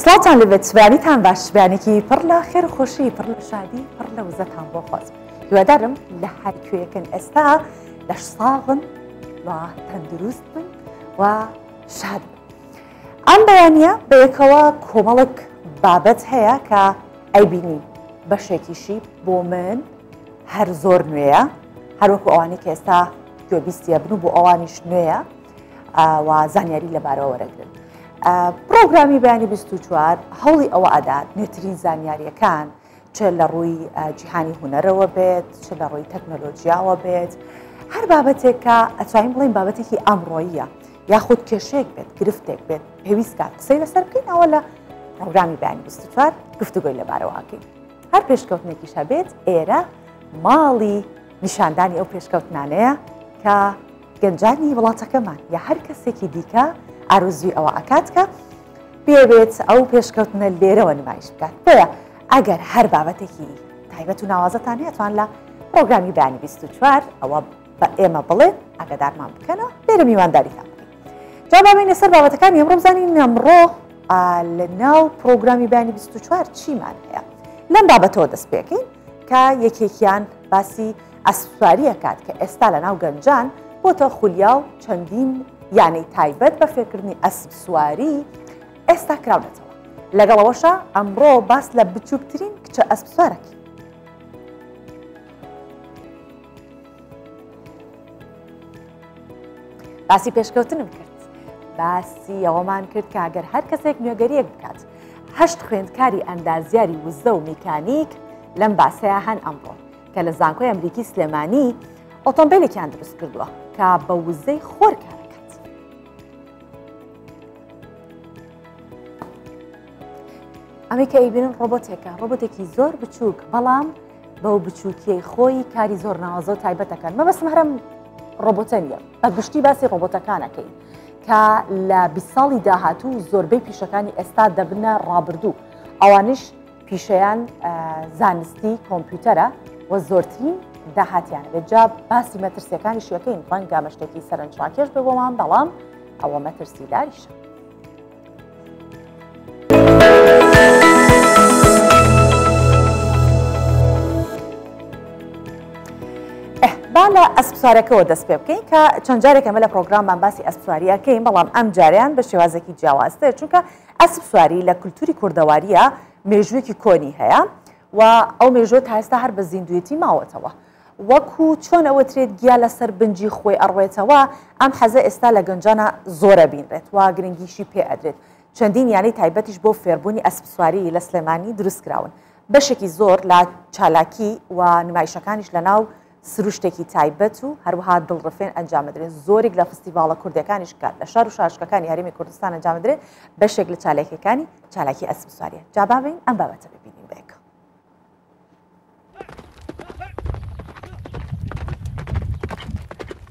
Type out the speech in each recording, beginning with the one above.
سڵاوتان لێبێت بەیانیتان باش بەیانێکی پڕ لە خێر و خۆشی پڕ لە شادی پڕ لە وزەتان بۆ خواست هیوادارم لە هەر کوێیەکن ئێستا لەش ساغن و تەندروست بن و شاد بن ئەم بەیانە بەیەکەوە کۆمەڵک بابەت هەیە کە ئەیبینی بەشێکیشی بۆ من هەر زۆر نوێیە هەروەکو ئەوانەی کە ئێستا گوێبیستیە بن و بۆ ئەوانیش نوێیە و زانیاری لەبارەوە وەرەگرن. پرۆگرامی بەیانی 24 هەوڵی ئەوە ئەدات نوێترین زانیاریەکان چ لە ڕووی جیهانی هونەرەوە بێت چ لە ڕووی تەکنەلۆجیاوە بێت هەر بابەتێک کە ئەتوانین بڵێین بابەتێکی ئەمڕۆییە یاخود کێشەیەک بێت گرفتێک بێت پێویست کات قسەی لەسەر بکەین ئەوە لە پرۆگرامی بەیانی 24 گفتوگۆی لەبارەوە ئەکەین هەر پێشکەوتنێکیش هەبێت ئێرە ماڵی نیشاندانی ئەو پێشکەوتنانەیە کە گەنجانی وڵاتەکەمان یا هەر کەسێکی دیکە ئارەزووی ئەوە ئەکات کە بێبێت ئەو پێشکەوتنە لێرەوە نمایش بکات بۆیە ئەگەر هەر بابەتێکی تایبەت و ناوازەتان هەیە توان لە پرۆگرامی بەیانی 24 ئەوە بە ئێمە بڵێ ئاگادارمان بکەنەوە لێرە میوانداریتان بکەین جا با بێینە سەر بابەتەکانی ئەمڕۆ بزانین ئەمڕۆ لە ناو پرۆگرامی بەیانی 24 چیمان هەیە لەم بابەتەوە دەست پێکەین کە یەکێکیان باسی ئەسپسواری ئەکات کە ئێستا لە ناو گەنجان بۆتە خولیا و چەندین یانەی تایبەت بە فێرکردنی ئەسپسواری ئێستا کراونەتەوە. لەگەڵ ئەوەشا ئەمڕۆ باس لە بچووکترین کچە ئەسپسوارەکەی. باسی پێشکەوتنم کرد باسی ئەوەمان کرد کە ئەگەر هەر کەسێک نوێگەریەک بکات هەشت خوێندکاری ئەندازیاری وزە و میکانیک لەم باسەیە هەن ئەمڕۆ کە لە زانکۆی ئەمریکی سلێمانی ئۆتۆمبیلێکیان دروست کردووە کە بە وزەی خۆر کارەکات. ئەمەی کە ئەیبینن ڕۆبۆتێکە ڕۆبۆتێکی زۆر بچووک بەڵام بەو بچووکیەی خۆی کاری زۆر ناوازە و تایبەتەکەن مەبەستم هەرم ڕۆبۆتە نییە بە گشتی باسی ڕۆبۆتەکانەکەین کە لە 20 ساڵی داهاتوو زۆربەی پیشەکانی ئێستا دەبنە ڕابردوو ئەوانش پیشەیان زانستی کۆمپیوتەرە و زۆرترین داهاتیان بێت جا باسی مەترسیەکانیش یەکەین ڕەنگە ئەمە شتێکی سەرنجڕاکێش بێ بۆمان بەڵام ئەوە مەترسیداریشە. با لە ئەسپسوارەکەوە دەست پێ بکەین کە چەند جارێک ئەمە لە پرۆگراممان باسی ئەسپسواریەکەین بەڵام ئەم جاریان بە شێوازێکی جیاوازتر چونکە ئەسپ سواری لە کولتوری کوردەوارییە مێژوویەکی کۆنی هەیە و ئەو مێژووە تا ئێستا هەر بە زیندوویەتی ماوەتەوە. وەکو چۆن ئەوترێت گیا لەسەر بنجی خۆی ئەڕوێتەوە، ئەم حەزە ئێستا لە گەنجانا زۆر ئەبینرێت و گرنگیشی پێ ئەدرێت. چەندین یانەی تایبەتیش بۆ فێربوونی ئەسپسواری لە سلێمانی دروستکراون. بەشێکی زۆر لە چالاکی و نمایشەکانیش لەناو سروشتێکی تایبەت و هەروەها دڵڕفێن ئەنجامدرێن، زۆرێک لە فستیڤاڵە کوردیەکانیش کە لە شار و شارۆچکەکانی هەرێمی کوردستان ئەنجامدرێن بەشێک لە چالاکیەکانی چالاکی ئەسپسواریە. جا با بێین ئەم بابەتە ببینین بەیەکەوە.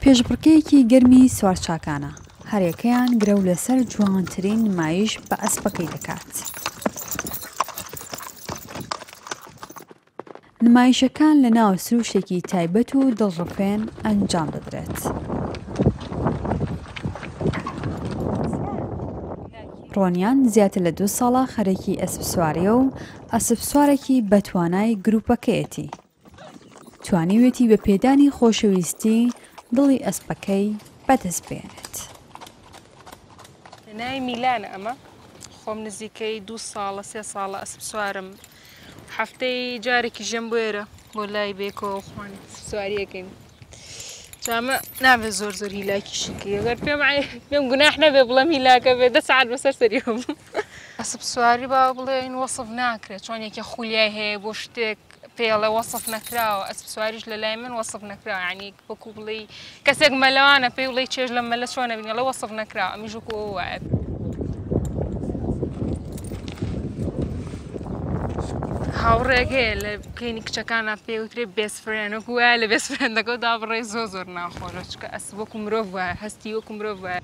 پێشبڕکێیەکی گەرمی سوارچاکانە، هەریەکەیان گرەو لەسەر جوانترین نمایش بە ئەسپەکەی دەکات. نمایشەکان لە ناو سروشتێکی تایبەت و دڵڕفێن ئەنجام دەدرێت. ڕۆنیان زیاتر لە دوو ساڵە خەرێکی ئەسپسوارییە و ئەسپسوارێکی بەتوانای گروپەکەیەتی. توانیویەتی بە پێدانی خۆشەویستی دڵی ئەسپەکەی بەدەست بێنێت. ناوی میلانە ئەمە خۆم نزیکەی دوو ساڵە سێ ساڵە ئەسپ سوارم هەفتەی جارێکی ژێم بۆ ئێرە بۆ لای بێکەوە خۆمان سواریەکەین جامە نابێت زۆر زۆر هیلاکیشی کەی ئەگەر پێم پێم گوناح نەبێ بڵێم هیلاکە بێ دە سەعات بەسەر سەریەوە بوو. ئەسپ سواری با بڵێین وەسف ناکرێت چۆن یەکێ خولیای هەیە بۆ شتێک پێڵێ وەسف نەکراوە ئەسپ سواریش لە لای من وەسف نەکراوە یعنی وەکو بڵێی کەسێک مەلەوانە پێی بڵێی چێژ لەم مەلە چۆن ئەبینی ئەڵێ وەسف نەکراوە ئەمیش وەکو ئەو وایە. هاوڕێک هەیە لە کەینی کچەکانە پێی وترێ best friend وەکو وایە لە best friend ەکەو دابڕێ زۆر زۆر ناخۆشە چونکە ئەسپ وەکو مرۆڤ وایە هەستی وەکو مرۆڤ وایە.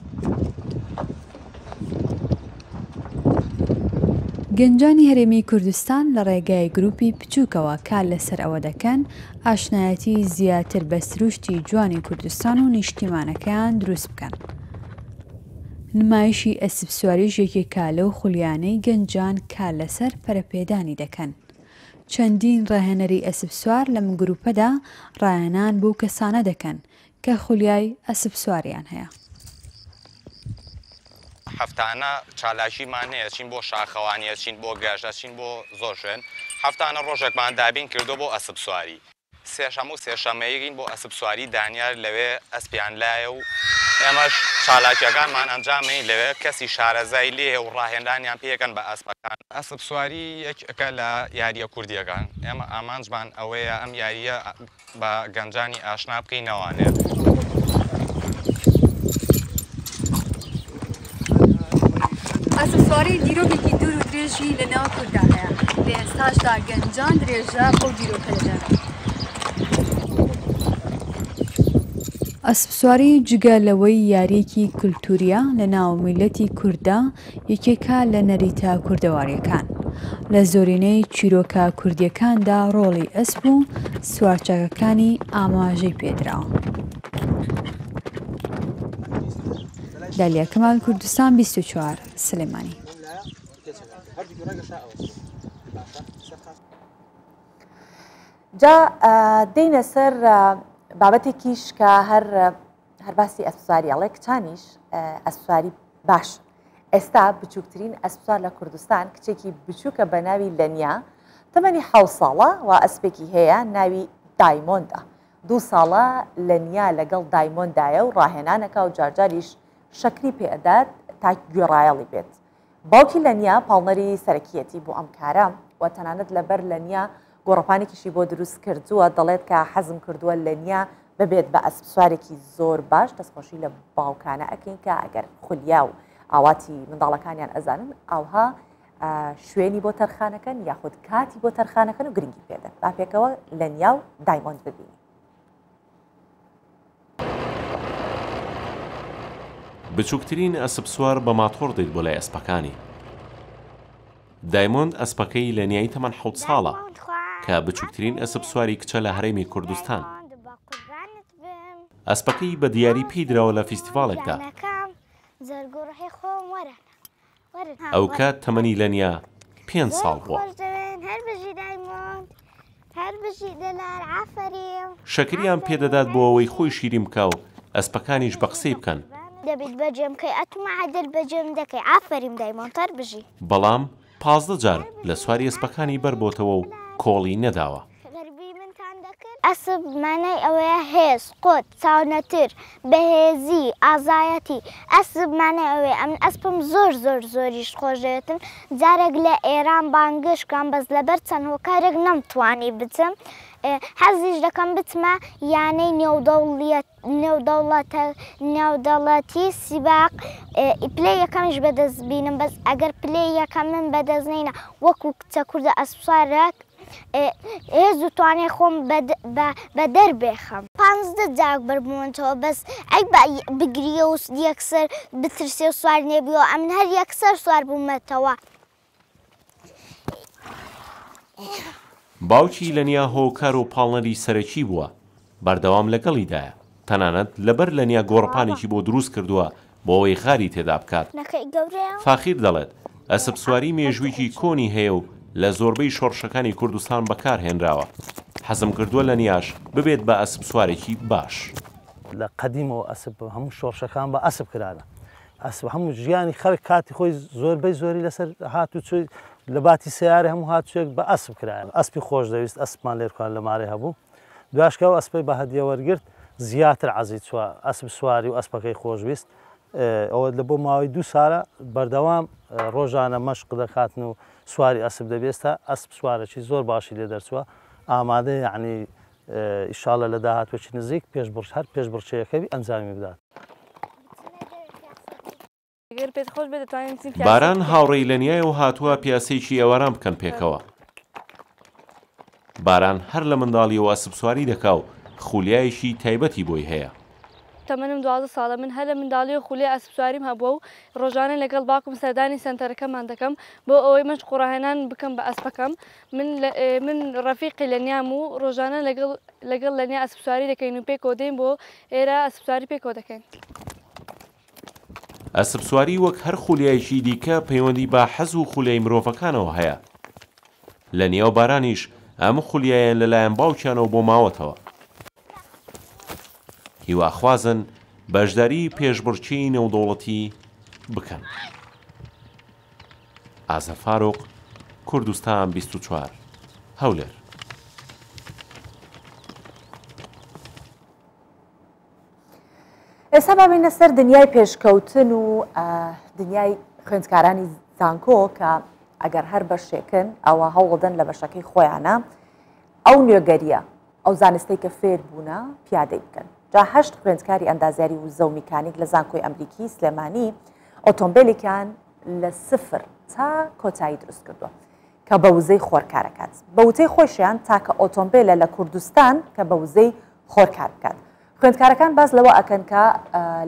گەنجانی هەرێمی کوردستان لە ڕێگای گروپی بچووکەوە کار لەسەر ئەوە دەکەن ئاشنایەتی زیاتر بە سروشتی جوانی کوردستان و نیشتیمانەکەیان دروست بکەن. نمایشی ئەسپسواریش یەکێکە لەو خولیانەی گەنجان کار لەسەر پەرەپێدانی دەکەن. چەندین ڕاهێنەری ئەسپسوار لەم گروپەدا ڕاهێنان بەو کەسانە دەکەن کە خولیای ئەسپسواریان هەیە. هەفتانە چالاکیمان هەیە، ئەچین بۆ شاخەوانی، ئەچین بۆ گەشت، ئەچین بۆ زۆر شوێن، هەفتانە ڕۆژێکمان دابین کردووە بۆ ئەسپسواری. سێشەمە و سێشەمەیین بۆ ئەسپسواری دانیار لەوێ ئەسپیان لایە و ئێمەش چالاکیەکانمان ئەنجامەین لەوێ کەسی شارەزای لێیە و ڕاهێنرانیان پێکەن بە ئەسپەکان. ئەسپسواری یەکێکە لە یارییە کوردییەکان، ئێمە ئامانجمان ئەوەیە ئەم یارییە بە گەنجانی ئاشنا بکەین نەوانێ. ئەسپسواری دیرۆکێکی دوور و درێژی لە ناو کورددا هەیە، لە ئێستاشدا گەنجان درێژە بەو دیرۆکە دەدەن. ئەسپسواری جگە لەوەی یارییەکی کولتوورییە لە ناو میللەتی کورددا یەکێکە لە نەریتە کوردەوارییەکان. لە زۆرینەی چیرۆکە کوردییەکاندا ڕۆڵی ئەسپ و سوارچاکەکانی ئاماژەی پێدراوە. دالیا کەمال کوردستان 24 سلێمانی. جا دێینە سەر بابەتێکیش کە هەر هەر باسی ئەسپسواری ئەڵێ کچانیش ئەسپسواری باشن. ئێستا بچووکترین ئەسپسوار لە کوردستان کچێکی بچووکە بە ناوی لەنیا، تەمەنی حەوت ساڵە و ئەسپێکی هەیە ناوی دایمۆندە. دوو ساڵە لەنیا لەگەڵ دایمۆندایە و ڕاهێنانەکا و جارجاریش شەکری پێ ئەدات تا گوێڕایەڵی بێت. باوکی لەنیا پاڵنەری سەرەکییەتی بۆ ئەم کارە و تەنانەت لەبەر لەنیا گۆڕەپانێکیشی بۆ دروست کردووە، دەڵێت کە حەزم کردووە لەنیا ببێت بە ئەسپسوارێکی زۆر باش، دەستخۆشی لە باوکانە ئەکەین کە ئەگەر خولیا و ئاواتی منداڵەکانیان ئەزانن ئاوها شوێنی بۆ تەرخانەکەن یاخود کاتی بۆ تەرخانەکەن و گرنگی پێدەن. با پێکەوە لەنیا و دایمۆند ببینین. بچووکترین ئەسپسوار بە ماتۆڕ دێت بۆ لای ئەسپەکانی. دایمۆند ئەسپەکەی لە نیای تەمەن حەوت ساڵە، کە بچووکترین ئەسپسواری کچە لە هەرێمی کوردستان. ئەسپەکەی بە دیاری پێی دراوە لە فیستیڤاڵێکدا. ئەوکات تەمەنی لەنیا پێنج ساڵ بووە. شەکریان پێدەدات بۆ ئەوەی خۆی شیرین بکا و ئەسپەکانیش بە قسەی بکەن. بەڵام 15 جار لە سواری ئەسپەکانی بەربۆتەوە و کۆڵی نەداوە. ئەسپ مانای ئەوەیە هێز، قوت، چاونەتر، بەهێزی، ئازایەتی. ئەسپ مانای ئەوەیە ئەمن ئەسپم زۆر زۆر زۆریش خۆش دەوێتن. جارێک لە ئێران بانگێشت کرام بەس لەبەر چەند هۆکارێک نەمتوانی بچم. حەزیش دەکەم بچمە یانەی نێودەوڵیەت نێودەوڵەتە نێودەڵەتی سیباق پلەی یەکەمیش بەدەست بینم بەس ئەگەر پلەی یەکەمم بەدەست نەینا وەکو کچە کوردە ئەسپسوارەک هێز و توانای خۆم بە دەر بێخەم. پانزدە جار بەربوومەتەوە بەس عەیبە بگریە و یەکسەر بترسێ و سوار نەبیەوە ئەمن هەر یەکسەر سوار بوومەتەوە. باوکی لەنیا هۆکار و پاڵنەری سەرەکی بووە، بەردەوام لەگەڵیدایە، تەنانەت لەبەر لەنیا گۆڕەپانێکی بۆ دروست کردووە بۆ ئەوەی غاری تێدا بکات. فاخیر دەڵێت، ئەسپسواری مێژوویکی کۆنی هەیە و لە زۆربەی شۆڕشەکانی کوردستان بەکارهێنراوە، حەزم کردووە لەنیاش ببێت بە ئەسپسوارێکی باش. لە قەدیمەوە ئەسپ هەموو شۆڕشەکان بە ئەسپ کرانە. ئەسپ هەموو ژیانی خەڵک کاتی خۆی زۆربەی زۆری لەسەر هاتوچۆی لە باتی سەیارە هەموو هاتوچۆیەک بە ئەسپ کرایە. ئەسپی خۆش دەویست ئەسپمان لێرکان لە مارێ هەبوو. دواشکە ئەو ئەسپەی بە هەدیە وەرگرت زیاتر عەزی چوە ئەسپ سواری و ئەسپەکەی خۆش ویست. ئەوە لە بۆ ماوەی دوو سالە بەردەوام ڕۆژانە مەشق دەکاتن و سواری ئەسپ دەبێ. ئێستا ئەسپ سوارەکی زۆر باشی لێ دەرچووە. ئامادەیە یەعنی ئیشاڵە لە داهاتووەکی نزیک پێشبڕ هەر پێشبڕکێیەکەوی ئەنجامی بدات. باران هاوڕێی لەنیایەوە هاتووە پیاسەیەکی ئێواران بکەن پێکەوە. باران هەر لە منداڵیەوە ئەسپسواری دەکا و خولیایەکی تایبەتی بۆی هەیە. تەمەنم 12 ساڵە، من هەر لە منداڵیەوە خولیای ئەسپسواریم هەبووە و ڕۆژانە لەگەڵ باوکم سەردانی سەنتەرەکەمان دەکەم بۆ ئەوەی مەشق و ڕاهێنان بکەم بە ئەسپەکەم. من من ڕەفیقی لەنیام و ڕۆژانە لەگەڵ لەگەڵ لەنیا ئەسپسواری دەکەین و پێکەوە دێین بۆ ئێرە ئەسپسواری پێکەوە دەکەین. ئەسپسواری وەک هەر خولیایەکی دیکە پەیوەندی بە حەز و خولیای مرۆڤەکانەوە هەیە. لە نیا و بارانیش ئەم خولیایەیان لەلایەن باوکیانەوە بۆ ماوەتەوە. هیواخوازن بەشداری پێشبڕکێی نێودەوڵەتی بکەن. ئازەر فاروق، کوردستان 24، هەولێر. ئێستا با بێینە سەر دنیای پێشکەوتن و دنیای خوێندکارانی زانکۆ کە ئەگەر هەر بەشێکن ئەوە هەوڵدەن لە بەشەکەی خۆیانە ئەو نوێگەریە ئەو زانستەی کە فێر بوونە پیادەی بکەن جا هەشت خوێندکاری ئەندازیاری وزە و میکانیک لە زانکۆی ئەمریکی سلێمانی ئۆتۆمبیلێکیان لە سفر تا کۆتایی دروست کردووە کە بە وزەی خۆر کارەکات بە وتەی خۆشیان تاکە ئۆتۆمبیلە لە کوردستان کە بە وزەی خۆر کار بکات خوێندکارەکان باس لەوە ئەکەن کە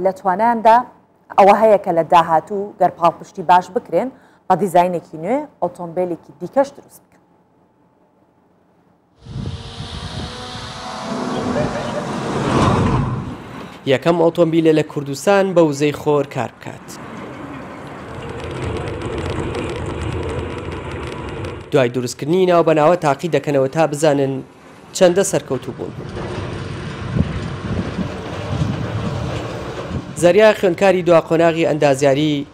لە توانایاندا ئەوە هەیە کە لە داهاتوو گەر پاڵپشتی باش بکرێن بە دیزاینێکی نوێ ئۆتۆمبیلێکی دیکەش دروست بکەن. یەکەم ئۆتۆمبیلە لە کوردستان بە وزەی خۆر کار بکات. دوای دروستکردنی ناوبەناوە تاقی دەکەنەوە تا بزانن چەندە سەرکەوتوو بوون. زەریا خوێندکاری دوا قۆناغی ئەندازیاری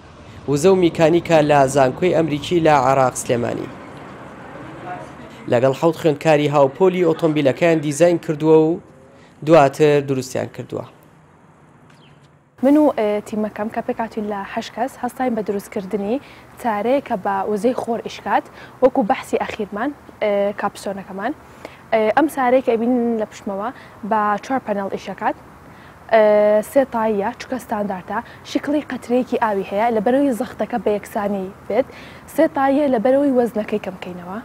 وزە و میکانیکا لە زانکۆی ئەمریکی لە عێراق سلێمانی. لەگەڵ حەوت خوێندکاری هاوپۆلی ئۆتۆمبیلەکەیان دیزاین کردووە و دواتر دروستیان کردووە. من و تیمەکەم کە پێکهاتوین لە هەشت کەس هەستاین بە دروستکردنی چارەیەک کە بە وزەی خۆر ئیش کات وەکو بەحسی ئەخیرمان capstone ەکەمان ئەم سارەیە کە ئەبینن لە پشتمەوە بە چوار پەنەڵ ئیش ئەکات سێ تاییە چونکە ستاندارتە شکڵی قەترەیەکی ئاوی هەیە لەبەرەوەی زەختەکە بە یەکسانی بێت سێ تاییە لەبەرەوەی وەزنەکەی کەم کەینەوە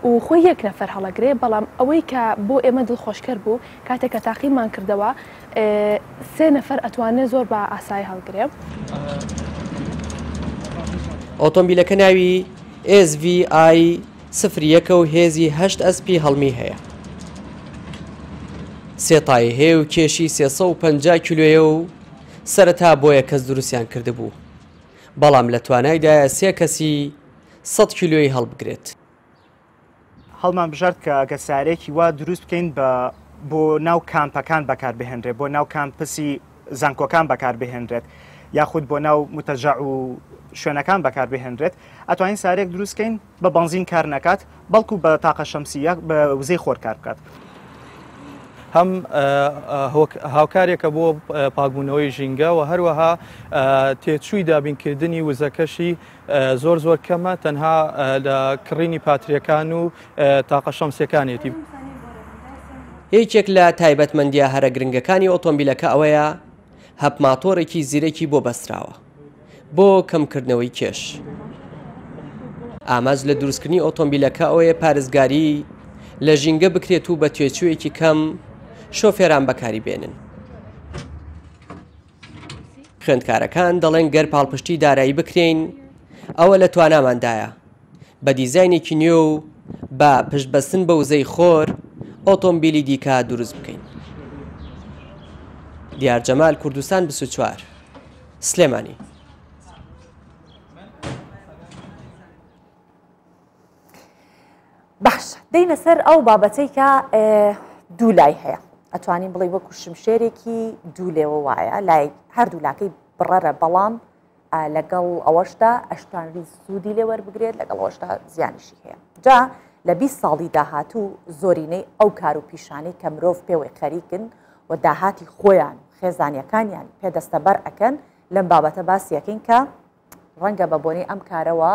و خۆی یەک نەفەر هەڵەگرێ بەڵام ئەوەی کە بۆ ئێمە دڵخۆشکەر بوو کاتێک کە تاقیمان کردەوە سێ نەفەر ئەتوانێ زۆر بە ئاسایی هەڵگرێ. ئۆتۆمبیلەکە ناوی SVI سفر یەکە و هێزی هەشت ئەسپی هەڵمی هەیە. سێ تایەی هەیە و کێشی 350 کیلۆیە و سەرەتا بۆ یەک کەس دروستیان کردبوو، بەڵام لە توانایدایە سێ کەسی 100 کیلۆیی هەڵبگرێت. هەڵمان بژارد کە ئەگەر سەیارەیەکی وا دروست بکەین بە بۆ ناو کامپەکان بەکار بهێنرێت، بۆ ناو کامپسی زانکۆکان بەکار بهێنرێت یاخود بۆ ناو متەجەع و شوێنەکان بەکار بهێنرێت، ئەتوانین سەیارەیەک دروست بکەین بە بەنزین کار نەکات بەڵکو بە تاقە شەمسی یا بە وزەی خۆر کار بکات. هەم هاوکارێکە بۆ پاکبوونەوەی ژینگە و هەروەها تێچووی دابینکردنی وزەکەشی زۆر زۆر کەمە تەنها لە کڕینی پاتریەکان و تاقە شەمسیەکانێتی. یەکێک لە تایبەتمەندییە هەرە گرنگەکانی ئۆتۆمبیلەکە ئەوەیە هەپ ماتۆڕێکی زیرەکی بۆ بەستراوە بۆ کەمکردنەوەی کێش. ئامانج لە دروستکردنی ئۆتۆمبیلەکە ئەوەیە پارێزگاری لە ژینگە بکرێت و بە تێچوویەکی کەم شۆفێران بەکاری بێنن. خوێندکارەکان دەڵێن گەر پاڵپشتی دارایی بکرێین ئەوە لە تواناماندایە بە دیزاینێکی نوێ و بە پشتبەستن بە وزەی خۆر ئۆتۆمبیلی دیکە دروست بکەین. دیار جەمال کوردستان 24 سلێمانی. باشە دێینە سەر ئەو بابەتەی کە دوو لای هەیە ئەتوانین بڵێ وەکو شمشێرێکی دوو لێوە وایە لای هەردوو لاکەی بڕەرە بەڵام لەگەڵ ئەوەشدا ئەشتوانری سوودی لێ وەربگرێت لەگەڵ ئەوەشدا زیانیشی هەیە جا لە 20 ساڵی داهاتوو زۆرینەی ئەو کار و پیشانەی کە مرۆڤ پێوەی خەریکن و داهاتی خۆیان خێزانیەکانیان پێدەستەبەر ئەکەن لەم بابەتە باسیەکەین کە ڕەنگە بە بۆنەی ئەم کارەوە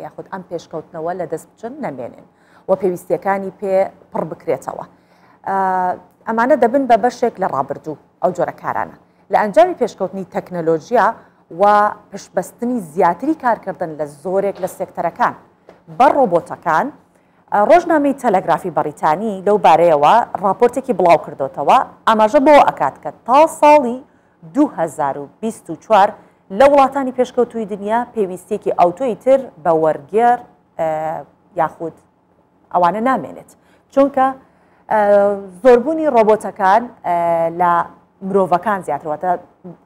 یاخود ئەم پێشکەوتنەوە لە دەست بچن نەمێنن و پێویستیەکانی پێ پڕ بکرێتەوە. ئەمانە دەبن بە بەشێک لە ڕابردوو ئەو جۆرە کارانە. لە ئەنجامی پێشکەوتنی تەکنەلۆژیا و پشتبەستنی زیاتری کارکردن لە زۆرێک لە سێکتەرەکان بە ڕۆبۆتەکان، ڕۆژنامەی تەلەگرافی بەڕیتانی لەو بارەیەوە ڕاپۆرتێکی بڵاوکردۆتەوە ئاماژە بەوە ئەکات کە تا ساڵی 2024 لە وڵاتانی پێشکەوتووی دنیا پێویستیەکی ئەوتۆی تر بە وەرگێڕ یاخود ئەوانە نامێنێت چونکە زۆربوونی ڕۆبۆتەکان لە مرۆڤەکان زیاتر واتە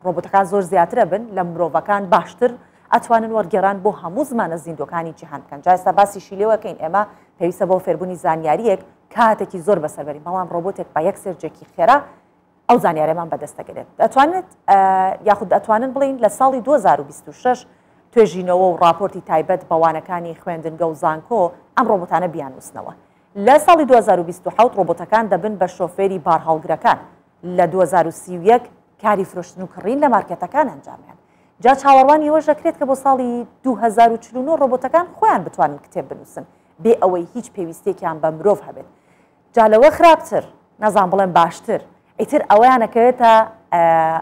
ڕۆبۆتەکان زۆر زیاترە بن لە مرۆڤەکان باشتر ئەتوانن وەرگێڕان بۆ هەموو زمانە زیندوەکانی جیهان بکەن جا ئێستا باسیشی لێوەکەین ئێمە پێویستە بۆ فێربوونی زانیاریەک کاتێکی زۆر بەسەر بەرین بەڵام ڕۆبۆتێک بە یەک search ێکی خێرا ئەو زانیارەمان بەدەست دەگرێت دەتوانێت یاخود ئەتوانن بڵین لە ساڵی 2026 توێژینەوە و راپۆرتی تایبەت بەوانەکانی خوێندنگە و زانکۆ ئەم ڕۆبۆتانە بیانووسنەوە لە ساڵی 2027 ڕۆبۆتەکان دەبن بە شۆفێری بارهەڵگرەکان لە 2031 کاری فرۆشتن و کڕین لە مارکێتەکان ئەنجامیان جا چاوەڕوانی ئەوەش دەکرێت کە بۆ ساڵی 2049 ڕۆبۆتەکان خۆیان بتوانن کتێب بنووسن بێ ئەوەی هیچ پێویستێکیان بە مرۆڤ هەبێت جا لەوە خراپتر نازان بڵێم باشتر ئیتر ئەوەیان ئەکەوێتە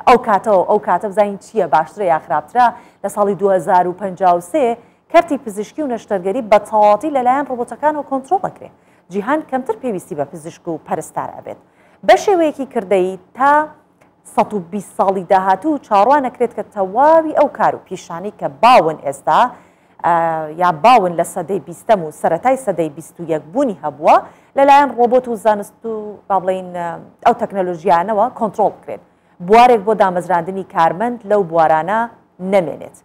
ئەو کاتەوە ئەو کاتە بزانین چییە باشترە یا خراپترە لە ساڵی 2053 کەرتی پزیشکی و نەشتەرگەری بە تەواوەتی لەلایەن ڕۆبۆتەکانەوە کۆنترۆڵ دەکرێت جیهان کەمتر پێویستی بە پزیشک و پەرستار ئەبێت بە شێوەیەکی کردەیی تا 120 ساڵی داهاتوو چاوەڕوان ئەکرێت کە تەواوی ئەو کار و پیشانەی کە باون ئێستا یا باون لە سەدەی بیستەم و سەرەتای سەدەی 21 بوونی هەبووە لەلایەن ڕۆبۆت و زانست و با بڵێین ئەو تەکنەلۆژیانەوە کۆنترۆڵ بکرێت بوارێک بۆ دامەزراندنی کارمەند لەو بوارانە نەمێنێت.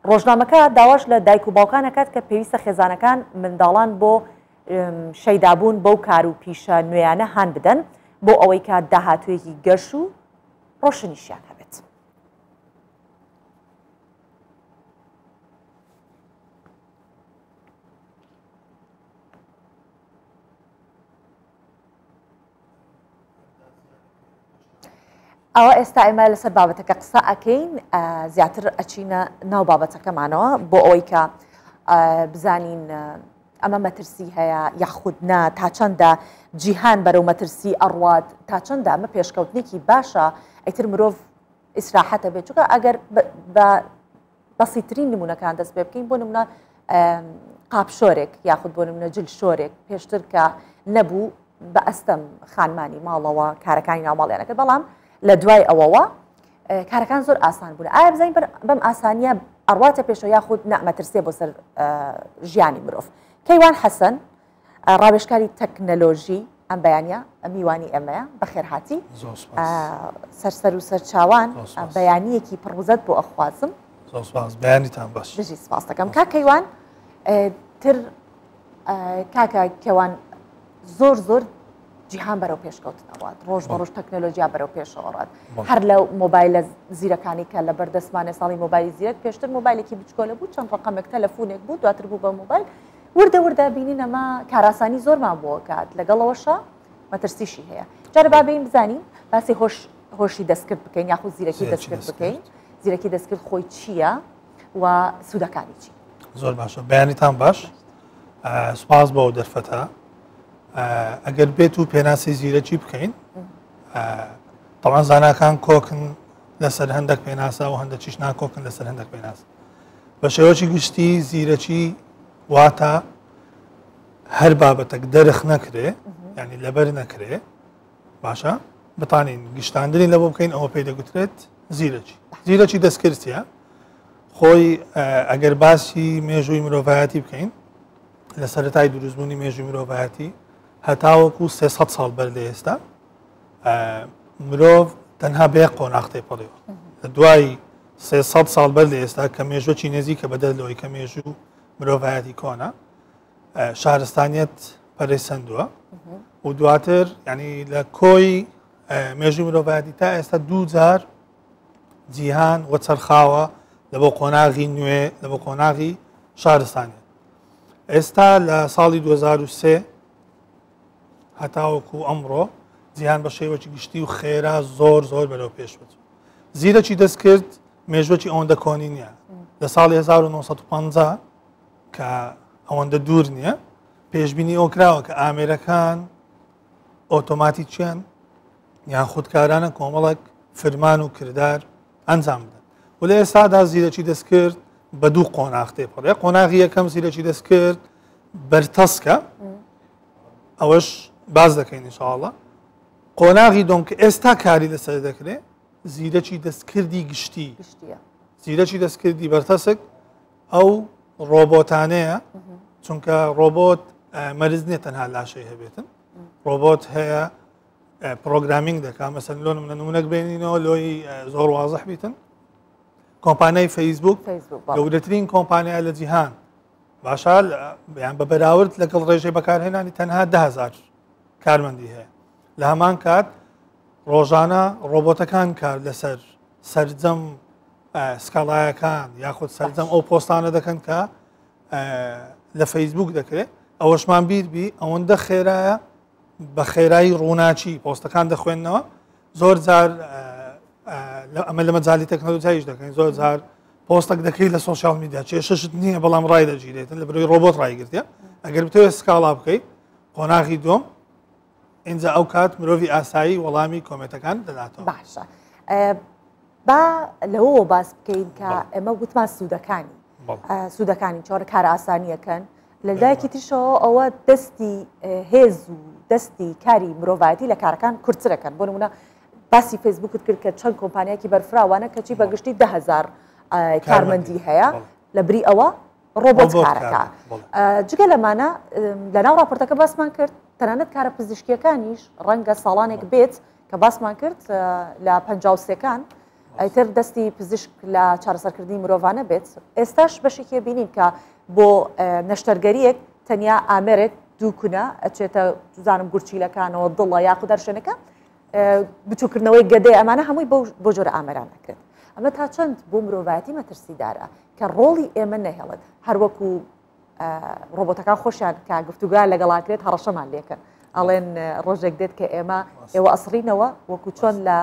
ڕۆژنامەکە داواش لە دایک و باوکان ئەکات کە پێویستە خێزانەکان منداڵان بۆ شەیدابوون بەو کار و پیشە نوێیانە هان بدەن بۆ ئەوەی کە داهاتوویەکی گەش و ڕۆشنیشیان هەبێت. ئەوە ئێستا ئێمە لەسەر بابەتەکە قسە ئەکەین زیاتر ئەچینە ناو بابەتەکەمانەوە بۆ ئەوەی کە بزانین ئەمە مەترسی هەیە یاخود نا تا چەندە جیهان بەرەو مەترسی ئەڕوات تا چەندە ئەمە پێشکەوتنێکی باشە ئیتر مرۆڤ ئیسراحەتە بێت چونکە ئەگەر بە بەسیترین نمونەکان دەست پێ بکەین بۆ نمونە قاپ شۆرێک یاخود بۆ نمونە جل شۆرێک پێشتر کە نەبوو بە ئەستەم خانمانی ماڵەوە کارەکانی ناوماڵیانەکە بەڵام لە دوای ئەوەوە کارەکان زۆر ئاسان بوون ئایا بزانین بەم ئاسانیە ئەڕواتە پێشەوە یاخود نەمەترسێ بۆ سەر ژیانی مرۆڤ کەیوان حەسەن ڕاوێژکاری تەکنەلۆژی ئەم بەیانە میوانی ئێمەیە بەخێرهاتی سەرسەر و سەرچاوان بەیانیەکی پڕوزەت بۆ ئەخوازم بەیانیتان باش بژی سپاس دەکەم کاک کەیوان تر کاکە کەوان زۆر زۆر جیهان بەرەو پێشکەوتن ئەڕات ڕۆژ بە ڕۆژ تەکنەلۆژیا بەرەو پێشەوە ڕات هەر لە مۆبایلە زیرەکانی کە لە بەردەستمانە ساڵی مۆبایلی زیرەک پێشتر مۆبایلێکی بچکۆلە بوو چەند ڕقەمێک تەلەفۆنێک بوو دواتر بوو بە مۆبایل وردە وردە بینین ئەمە کاراسانی زۆرمان بۆ کات لەگەڵەوەشە مەترسیشی هەیە جارە با بین بزانین باسی هۆش هۆشی دەستکرد بکەین یاخود زیرەکی دەستکرد بکەین زیرەکی دەستکرد خۆی چییە و سوودەکانی چی؟ زۆر باشە بەیانیتان باش سوپاس بۆ دەرفەتە ئەگەر بێت و پێناسی زیرەکی بکەین تەوان زاناکان کۆکن لەسەر هەندێک پێناسە و هەندێکیش ناکۆکن لەسەر هەندێک پێناس بە شێوەی گشتی زیرەکی واتە هەر بابەتێک دەرخ نەکرێ ینی لەبەر نەکرێ باشە بتانین گشتاندنی لە بۆ بکەین ئەوە پێی دەگوترێت زیرەکی زیرەکی دەستکردە خۆی ئەگەر باسی مێژووی مرۆڤایەتی بکەین لە سەرەتای دروستبوونی مێژووی مرۆڤایەتی هەتاوەکو 300 ساڵ بەر لە ئێستا مرۆڤ تەنها بێ قۆناغ تێپەڕیوە لە دوای 300 ساڵ بەر لە ئێستا کە مێژوەکی نێزیکە بەدەر لەوەی کە مێژوو مرۆڤایەتی کۆنە شارستانیەت پەرەی سندووە و دواتر ینی لە کۆی مێژوو مرۆڤایەتی تا ئێستا دوو جار جیهان وەچەرخاوە لە بۆ قۆناغی نوێ لە بۆ قۆناغی شارستانیەت ئێستا لە ساڵی 2023 هەتاوەکو ئەمڕۆ جیهان بە شێوەکی گشتی و خێرا زۆر زۆر بەرەو پێش بچوو زیرەکی دەستکرد مێژوەکی ئەوەندە کۆنی نییە لە ساڵی 1950 کە ئەوەندە دوور نییە پێشبینی ئەو کراوە کە ئامێرەکان ئۆتۆماتیکیان یان خودکارانە کۆمەڵک فرمان و کردار ئەنجام بدەن و لە ئێستادا زیرەکی دەستکرد بە دوو قۆناغ تێپەڕێ قۆناغی یەکەم زیرەکی دەستکرد بەرتەسکە ئەوەش باز دەکەین ئینشاءاللە قۆناغی دۆم کە ئێستا کاری لەسەر دەکرێت زیرەکی دەستکردی گشتی زیرەکی دەستکردی بەرتەسک ئەو ڕۆبۆتانەیە چونکە ڕۆبۆت مەرز نییە تەنها لاشەی هەبێتن ڕۆبۆت هەیە. programming دەکا مەسەن لۆ منە نمونەک بێنینەوە لۆی زۆر وازح بیتن کۆمپانیای فەیسبوک گەورەترین کۆمپانیا لە جیهان باشە یان بە بەراورد لەگەڵ ڕێژەی بەکارهێنانی تەنها دههزار کارمەندی هەیە لە هەمان کات ڕۆژانە ڕۆبۆتەکان کار لەسەر سرجەم سکاڵایەکان یاخود سرجەم ئەو پۆستانە دەکەن کە لە فەیسبوک دەکرێت ئەوەشمان بیر بی ئەوەندە خێرایە بە خێرایی ڕووناکی پۆستەکان دەخوێندنەوە زۆر جار ئەمە لە مەجای تەکنەلۆجیایش دەکەین زۆر جار پۆستەک دەکەی لە social media کێشەشت نییە بەڵام ڕای دەگیرێتن لە بەرەوەی ڕۆبۆت ڕایگرتە ئەگەر بتەوێت سکاڵا بکەیت قۆناغی دوم اینجا ئەو کات مرۆڤی ئاسایی وەڵامی comment ەکان دەداتەوە باشە با لەوەوە باس بکەین کە ئێمە وتمان سوودەکانی سوودەکانی چۆن کار ئاسانیەکەن لە لایەکی تریشەوە ئەوە دەستی هێز و دەستی کاری مرۆڤایەتی لە کارەکان کورتترەکەن بۆ نمونە باسی فەیسبوکت کرد کە چەند کۆمپانیاکی بەرفراوانە کەچی بە گشتی دههزار کارمەندی هەیە لە بری ئەوە ڕۆبۆت کارەکە جگە لەمانە لەناو راپۆرتەکە باسمان کرد تەنانەت کارە پزیشکیەکانیش ڕەنگە ساڵانێک بێت کە باسمان کرد لە پەنجاوسەکان ئیتر دەستی پزیشک لە چارەسەرکردنی مرۆڤانە بێت، ئێستاش بەشێکی بینین کە بۆ نەشتەرگەریەک تەنیا ئامێرێک دوو کونە ئەچێتە زانم گورچیلەکانەوە دڵە یاخود هەر شوێنەکە بچووکردنەوەی گەدەی ئەمانە هەمووی بۆ جۆرە ئامێران ئەکرێت. ئەمە تا چەند بۆ مرۆڤایەتی مەترسیدارە کە ڕۆڵی ئێمە نەهێڵێت هەروەکو ڕۆبۆتەکان خۆشیان کە گفتوگا لەگەڵاکرێت هەڕەشەمان لێکەن ئەڵێن ڕۆژێک دێت کە ئێمە ئێوە ئەسڕینەوە وەکو چۆن لە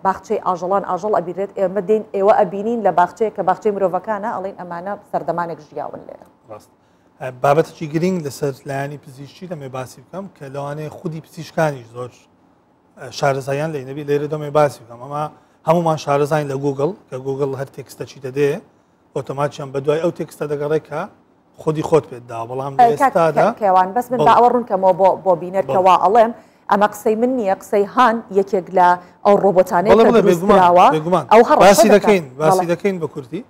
باخچەی ئاژەڵان ئاژەڵ ئەبینرێت ئێمە دێین ئێوە ئەبینین لە باخچەیە کە باخچەی مرۆڤەکانە ئەڵێن ئەمانە سەردەمانێک ژیاون لێرە. ڕاست بابەتێکی گرنگ لەسەر لایەنی پزیشکی دەمێ باسی بکەم کە لەوانەیە خودی پزیشکانیش زۆر شارەزایان لێ نەبی لێرە دەمێ باسی بکەم ئەمە هەمومان شارەزاین لە گوگڵ کە گوگڵ هەر text ەکی دەدێ ئۆتۆماتیان بە دوای ئەو text ە دەگەڕێ کە خودی خۆت پێت دا بەڵام لە ئێستادا کەوان بەس من با ئەوە ڕوونکەمەوە بۆ بۆ بینەر کەوا ئەڵێم ئەمە قسەی من نییە قسەی هان یەکێک لە ئەو ڕۆبۆتانەیە کە دروستکراوە ئەو هەڕەشە باسی دەکەین باسی دەکەین بە کوردی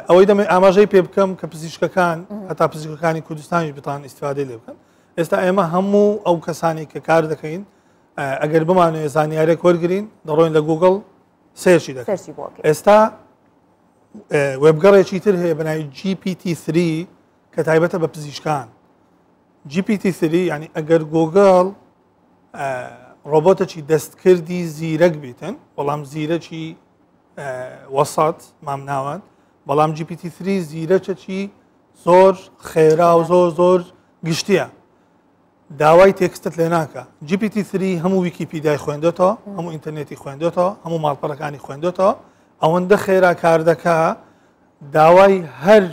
ئەوەی دەمێ ئاماژەی پێ بکەم کە پزیشکەکان هەتا پزیشکەکانی کوردستانیش بتان ئیسفادەی لێ بکەن ئێستا ئێمە هەموو ئەو کەسانی کە کار دەکەین ئەگەر بمانەوێ زانیارێک وەرگین دەڕۆین لە گوگڵ search ی دەکەین ئێستا وێبگەڕێکی تر هەیە بەناوی GPT-3 کە تایبەتە بە پزیشکان. GPT-3 یعنی ئەگەر گوگڵ ڕۆبۆتێکی دەستکردی زیرەک بیتن بەڵام زیرەکی وەسەت مامناوەند بەڵام GPT-3 زیرەکێکی زۆر خێرا و زۆر زۆر گشتیە داوای text ت لێ ناکا. GPT three هەموو ویکیپیدیای خوێندۆتەوە، هەموو ئینتەرنێتی خوێندۆتەوە، هەموو ماڵپەڕەکانی خوێندۆتەوە، ئەوەندە خێرا کار دەکا داوای هەر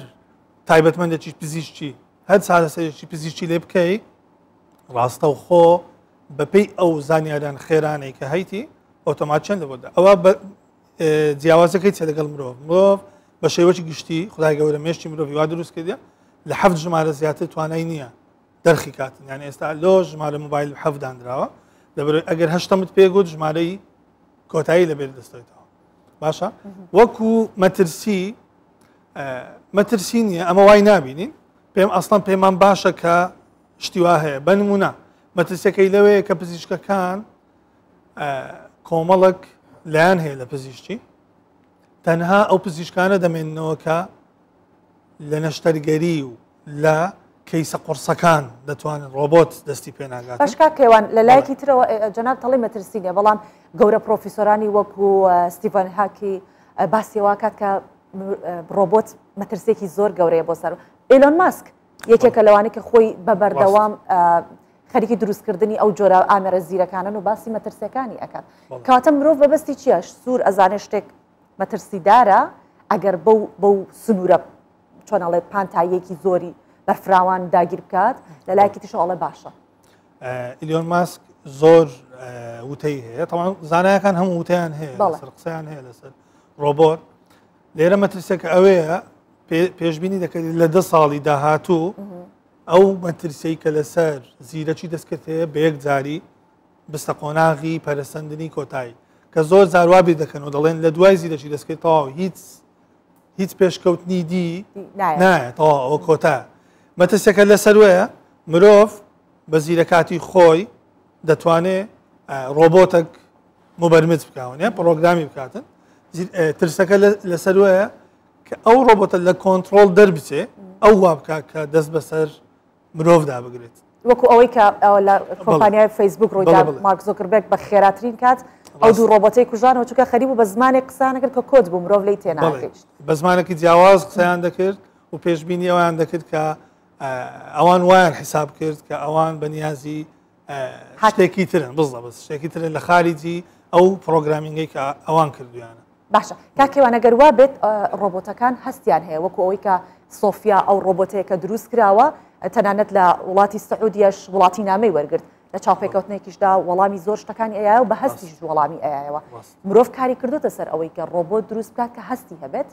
تایبەتمەندێکی پزیشکی هەر چارەسەرێکی پزیشکی لێ بکەی ڕاستەوخۆ بەپێی ئەو زانیاریان خێرانەی کە هەیتی ئۆتۆماتچەند لە بۆدا ئەوە جیاوازەکەی چە لەگەڵ مرۆڤ مرۆڤ بە شێوەی گشتی خدای گەورە مێشتی مرۆڤی وا دروست کردە لە حەفت ژمارە زیاتر توانای نییە دەرخی کاتن یعنی ئێستا لۆ ژمارە موبایل حەف دانراوە لەبەر ئەگەر هەشتەمت پێگوت ژمارەی کۆتایی لەبێر دەستێتەوە باشە وەکو مەترسی مەترسی نییە ئەمە وای نابینین پێم ئەسڵەن پێمان باشە کە شتیوا هەیە بە نمونە مەترسیەکەی لەوەیە کە پزیشکەکان کۆمەڵک لایەن هەیە لە پزیشکی تەنها ئەو پزیشکانە دەمێننەوە کە لە نەشتەرگەری و لە کەیسە قوڕسەکان دەتوانن ڕۆبۆت دەستی پێ ناگات. باش کاک کەیوان لە لایەکی ترەوە جەنابت تەڵی مەترسی نیە بەڵام گەورە پرۆفیسۆرانی وەکو ستیڤن هاکی باسی وا کات کە ڕۆبۆت مەترسیەکی زۆر گەورەیە بۆ سەر ئیلۆن ماسک یەکێکە لەوانەی کە خۆی بە بەردەوام خەریکی دروستکردنی ئەو جۆرە ئامێرە زیرەکانن و باسی مەترسیەکانی ئەکات کاتە مرۆڤ بەبەستی چییە سوور ئەزانێ شتێک مەترسیدارە ئەگەر بەو بەو سنوورە چۆن ئەڵێت پانتاییەکی زۆری بەرفراوان داگیر بکات لە لایەکی تریشەوە ئەڵێ باشە. ئیلیۆن ماسک زۆر وتەی هەیە تەوان زانایەکان هەموو وتیان هەیە لەسەر قسەیان هەیە لەسەر ڕۆبۆت لێرە مەترسێکە ئەوەیە پێشبینی دەکرێت لە دە ساڵی داهاتوو ئەو مەترسیەی کە لەسەر زیرەکی دەستکرد هەیە بە یەک جاری بستە قۆناغی پەرەسەندنی کۆتایی کە زۆر جار وا بیر دەکەن و دەڵێن لە دوای زیرەکی دەستکرد تەواو هیچ هیچ پێشکەوتنی دی نایە تەواو ئەوە کۆتا مەترسیەکە لەسەر وەیە مرۆڤ بە زیرەکاتی خۆی دەتوانێ ڕۆبۆتەک مبەرمج بکاون یان پرۆگرامی بکاتن ترسەکە لەسەروەیە کە ئەو ڕۆبۆتە لە کۆنتترۆل دەربچێ ئەو وا بکە کە دەست بەسەر مرۆڤدا بگرێت. وەکو ئەوەی کە لە کۆمپانیای فەیسبوک ڕوویدا مارک زۆکربێک بە خێراترین کات ئەو دوو ڕۆبۆتەی کوژانەوە چونکە خەریک بوو بە زمانێک قسەیان دەکرد کە کۆد بوو مرۆڤ لێی تێناگەیشت. بە زمانێکی جیاواز قسەیان دەکرد و پێشبینی ئەویان دەکرد کە ئەوان وایان حیساب کرد کە ئەوان بە نیازی شتێکی ترن بزڵە شتێکی ترن لە خارجی ئەو programming ەی کە ئەوان کردویانە. باشە کاک کەیوان ئەگەر وا بێت ڕۆبۆتەکان هەستیان هەیە وەکو ئەوەی کە سۆفیا ئەو ڕۆبۆتەیە کە دروست کراوە تەنانەت لە وڵاتی سعودیەش وڵاتی نامەی وەرگرت لە چاوپێکەوتنێکیشدا وەڵامی زۆر شتەکانی ئەیایەوە بە هەستیش وەڵامی ئەیایەوە مرۆڤ کاری کردوتە سەر ئەوەی کە ڕۆبۆت دروست بکات کە هەستی هەبێت؟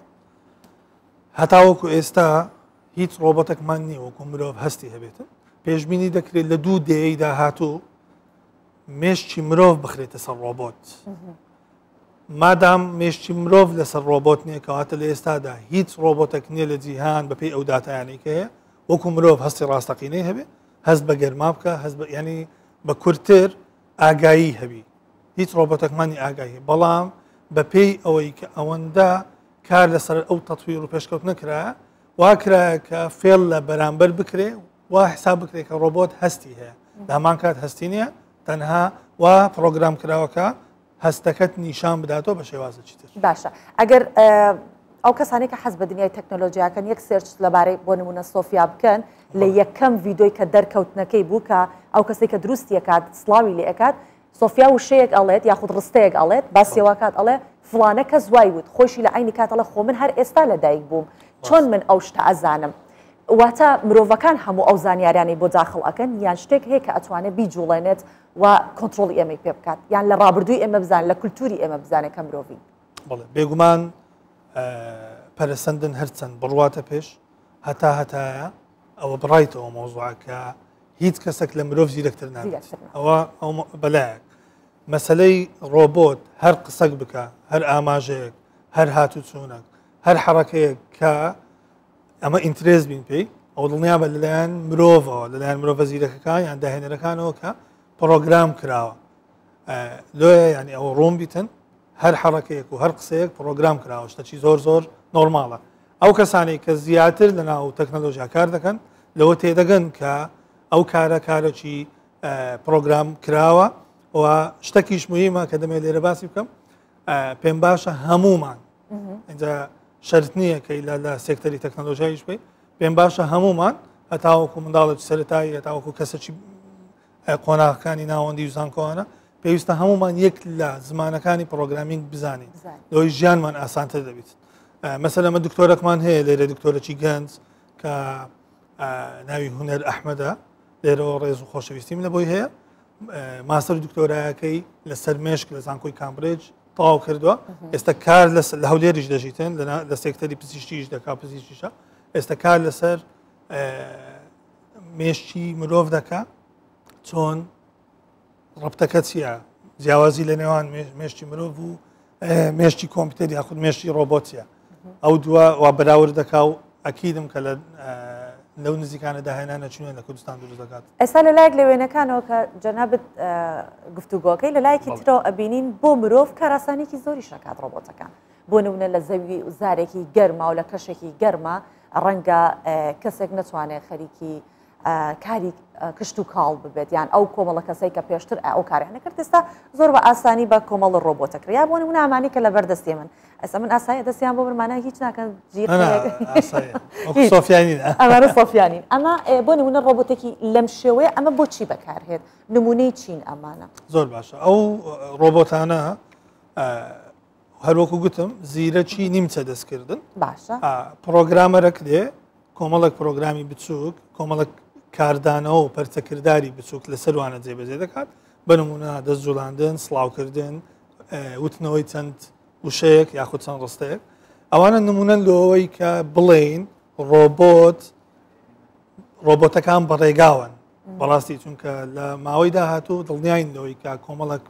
هەتاوەکو ئێستا هیچ ڕۆبۆتێکمان نییە وەکو مرۆڤ هەستی هەبێتن پێشبینی دەکرێت لە دوو دەیەی داهاتوو مێشکی مرۆڤ بخرێتە سەر ڕۆبۆت مادام مێشکی مرۆڤ لەسەر ڕۆبۆت نییە کەواتە لە ئێستادا هیچ ڕۆبۆتێک نییە لە جیهان بەپێی ئەو داتایانەی کە هەیە وەکو مرۆڤ هەستی ڕاستەقینەی هەبێ هەست بە گەرما بکە هەست بە ینی بە کورتتر ئاگایی هەبی هیچ ڕۆبۆتەکمانی ئاگایی بەڵام بەپێی ئەوەی کە ئەوەندە کار لەسەر ئەو تەتویر و پێشکەوت نەکرا وا کرایە کە فێڵ لە بەرامبەر بکرێ وا حساب بکرێت کە ڕۆبۆت هەستی هەیە لە هەمان کات هەستی نییە تەنها وا پرۆگرام کراوەکە هەستەکەت نیشان بداتەوە بە شێوازێکی تر. باشە ئەگەر ئەو کەسانەی کە حەز بە دنیای تەکنۆلۆژیاکەن یەک search لەبارەی بۆ نمونە سۆفیا بکەن لە یەکەم ڤیدۆی کە دەرکەوتنەکەی بوو کە ئەو کەسێک کە دروستی ئەکات سڵاوی لێ ئەکات سۆفیا وشەیەک ئەڵێت یاخود ڕستەیەک ئەڵێت باسی واکات ئەڵێ فڵانە کەس وای وت خۆشی لە عینی کات ئەڵێ خۆ من هەر ئێستا لە دایک بووم چۆن من ئەو شتە ئەزانم واتە مرۆڤەکان هەموو ئەو زانیاریانەی بۆ داخڵ ئەکەن یان شتێک هەیە کە ئەتوانێت بیجوڵێنێت و کۆنترۆڵی ئێمەی پێ بکات یان لە ڕابردووی ئێمە بزان لە کولتوری ئێمە بزانێت کە مرۆڤین. بەڵێ بێگومان پەرەسەندن هەرچەند بڕواتە پێش هەتا هەتایە ئەوە بڕایتەوە مەوزوعەکە هیچ کەسێک لە مرۆڤ زیرەکتر نابێت ئەوە ئەو بەلایەک مەسلەی ڕۆبۆت هەر قسەک بکە هەر ئاماژەیەک هەر هاتوچوونەک هەر حەڕەکەیەک کە ئەمە interest بین پێی ئەو دڵنیابە لەلایەن مرۆڤەوە لەلایەن مرۆڤە زیرەکەکان یان داهێنەرەکانەوە کە پرۆگرام کراوە لۆیە ینی ئەوە ڕوون بیتن هەر حەڕەکەیەک و هەر قسەیەک پرۆگرام کراوە شتەکی زۆر زۆر normal ە ئەو کەسانەی کە زیاتر لە ناو تەکنەلۆژیا کار دەکەن لەوە تێدەگەن کە ئەو کارە کارێکی پرۆگرام کراوە و شتەکیش مهمە کە دەمێت لێرە باسی بکەم پێم باشە هەمومان اینجا شەرت نییە کە ئیلا لە سێکتەری تەکنەلۆژیایش بێ پێم باشە هەمومان هەتاوەکو منداڵێکی سەرەتایی هەتاوەکو کەسێکی قۆناغەکانی ناوەندی و زانکۆوانە پێویستە هەمومان یەک لە زمانەکانی programming بزانین لەوەی ژیانمان ئاسانتر دەبێت مەسەلە ئەمە دکتۆرەکمان هەیە لێرە دکتۆرەکی گەنج کە ناوی هونەر ئەحمەدە لێرەوە ڕێز و خۆشەویستیم لە بۆی هەیە ماستەر دکتۆرایەکەی لەسەر مێشک لە زانکۆی کامبرێج تەواو کردووە ئێستا کار لە هەولێریش دەژیتن لە سێکتەری پزیشتیش دەکا پزیشتیشە ئێستا کار لەسەر مێشکی مرۆڤ دەکا چۆن ڕبتەکە چییە جیاوازی لە نێوان مێشکی مرۆڤ و مێشکی کۆمپیوتەر یاخود مێشکی ڕۆبۆتیە ئەو دووە وا بەراورد دەکا و ئەکیدم کە لە لەو نزیکانە داهێنانە چونە لە کوردستان دروست دەکات. ئێستا لە لایەک لە وێنەکانەوە کە جەنابت گفتوگۆکەی لە لایەکی ترەوە ئەبینین بۆ مرۆڤ کاراسانێکی زۆریش ئەکات ڕۆبۆتەکان بۆ نمونە لە زەوی زارێکی گەرما و لە کەشێکی گەرما ڕەنگە کەسێک نەتوانێت خەریکی کاری کشت و کاڵ ببێت یان ئەو کۆمەڵە کەسەی کە پێشتر ئەو کاریان نەکرد ئێستا زۆر بە ئاسانی بە کۆمەڵە ڕۆبۆتە کرد یا بۆ نمونە ئەمانەی کە لەبەر دەستی من ئێستا من ئاساییە دەستیان بۆ برمانە هیچ ناکەن سۆفیانی ئەمانە سۆفیانین ئەمە بۆ نمونە ڕۆبۆتێکی لەم شێوەیە ئەمە بۆچی بەکارهێت نمونەی چین ئەمانە زۆر باشە ئەو ڕۆبۆتانە هەروەکو گوتم زیرەکی نیمچە دەستکردن باشە programmer ەک دێ کۆمەڵێک پرۆگرامی بچووک کۆمەڵێک کاردانەوە و پەرچەکرداری بچووک لەسەر وانە جێبەجێ دەکات بە نمونە دەست جوڵاندن سڵاوکردن وتنەوەی چەند وشەیەک یاخود چەند ڕستەیەک ئەوانە نمونەن لەوەی کە بڵێین ڕۆبۆت ڕۆبۆتەکان بەڕێگاون بەڕاستی چونکە لە ماوەی داهاتوو دڵنیاین لەوەی کە کۆمەڵک.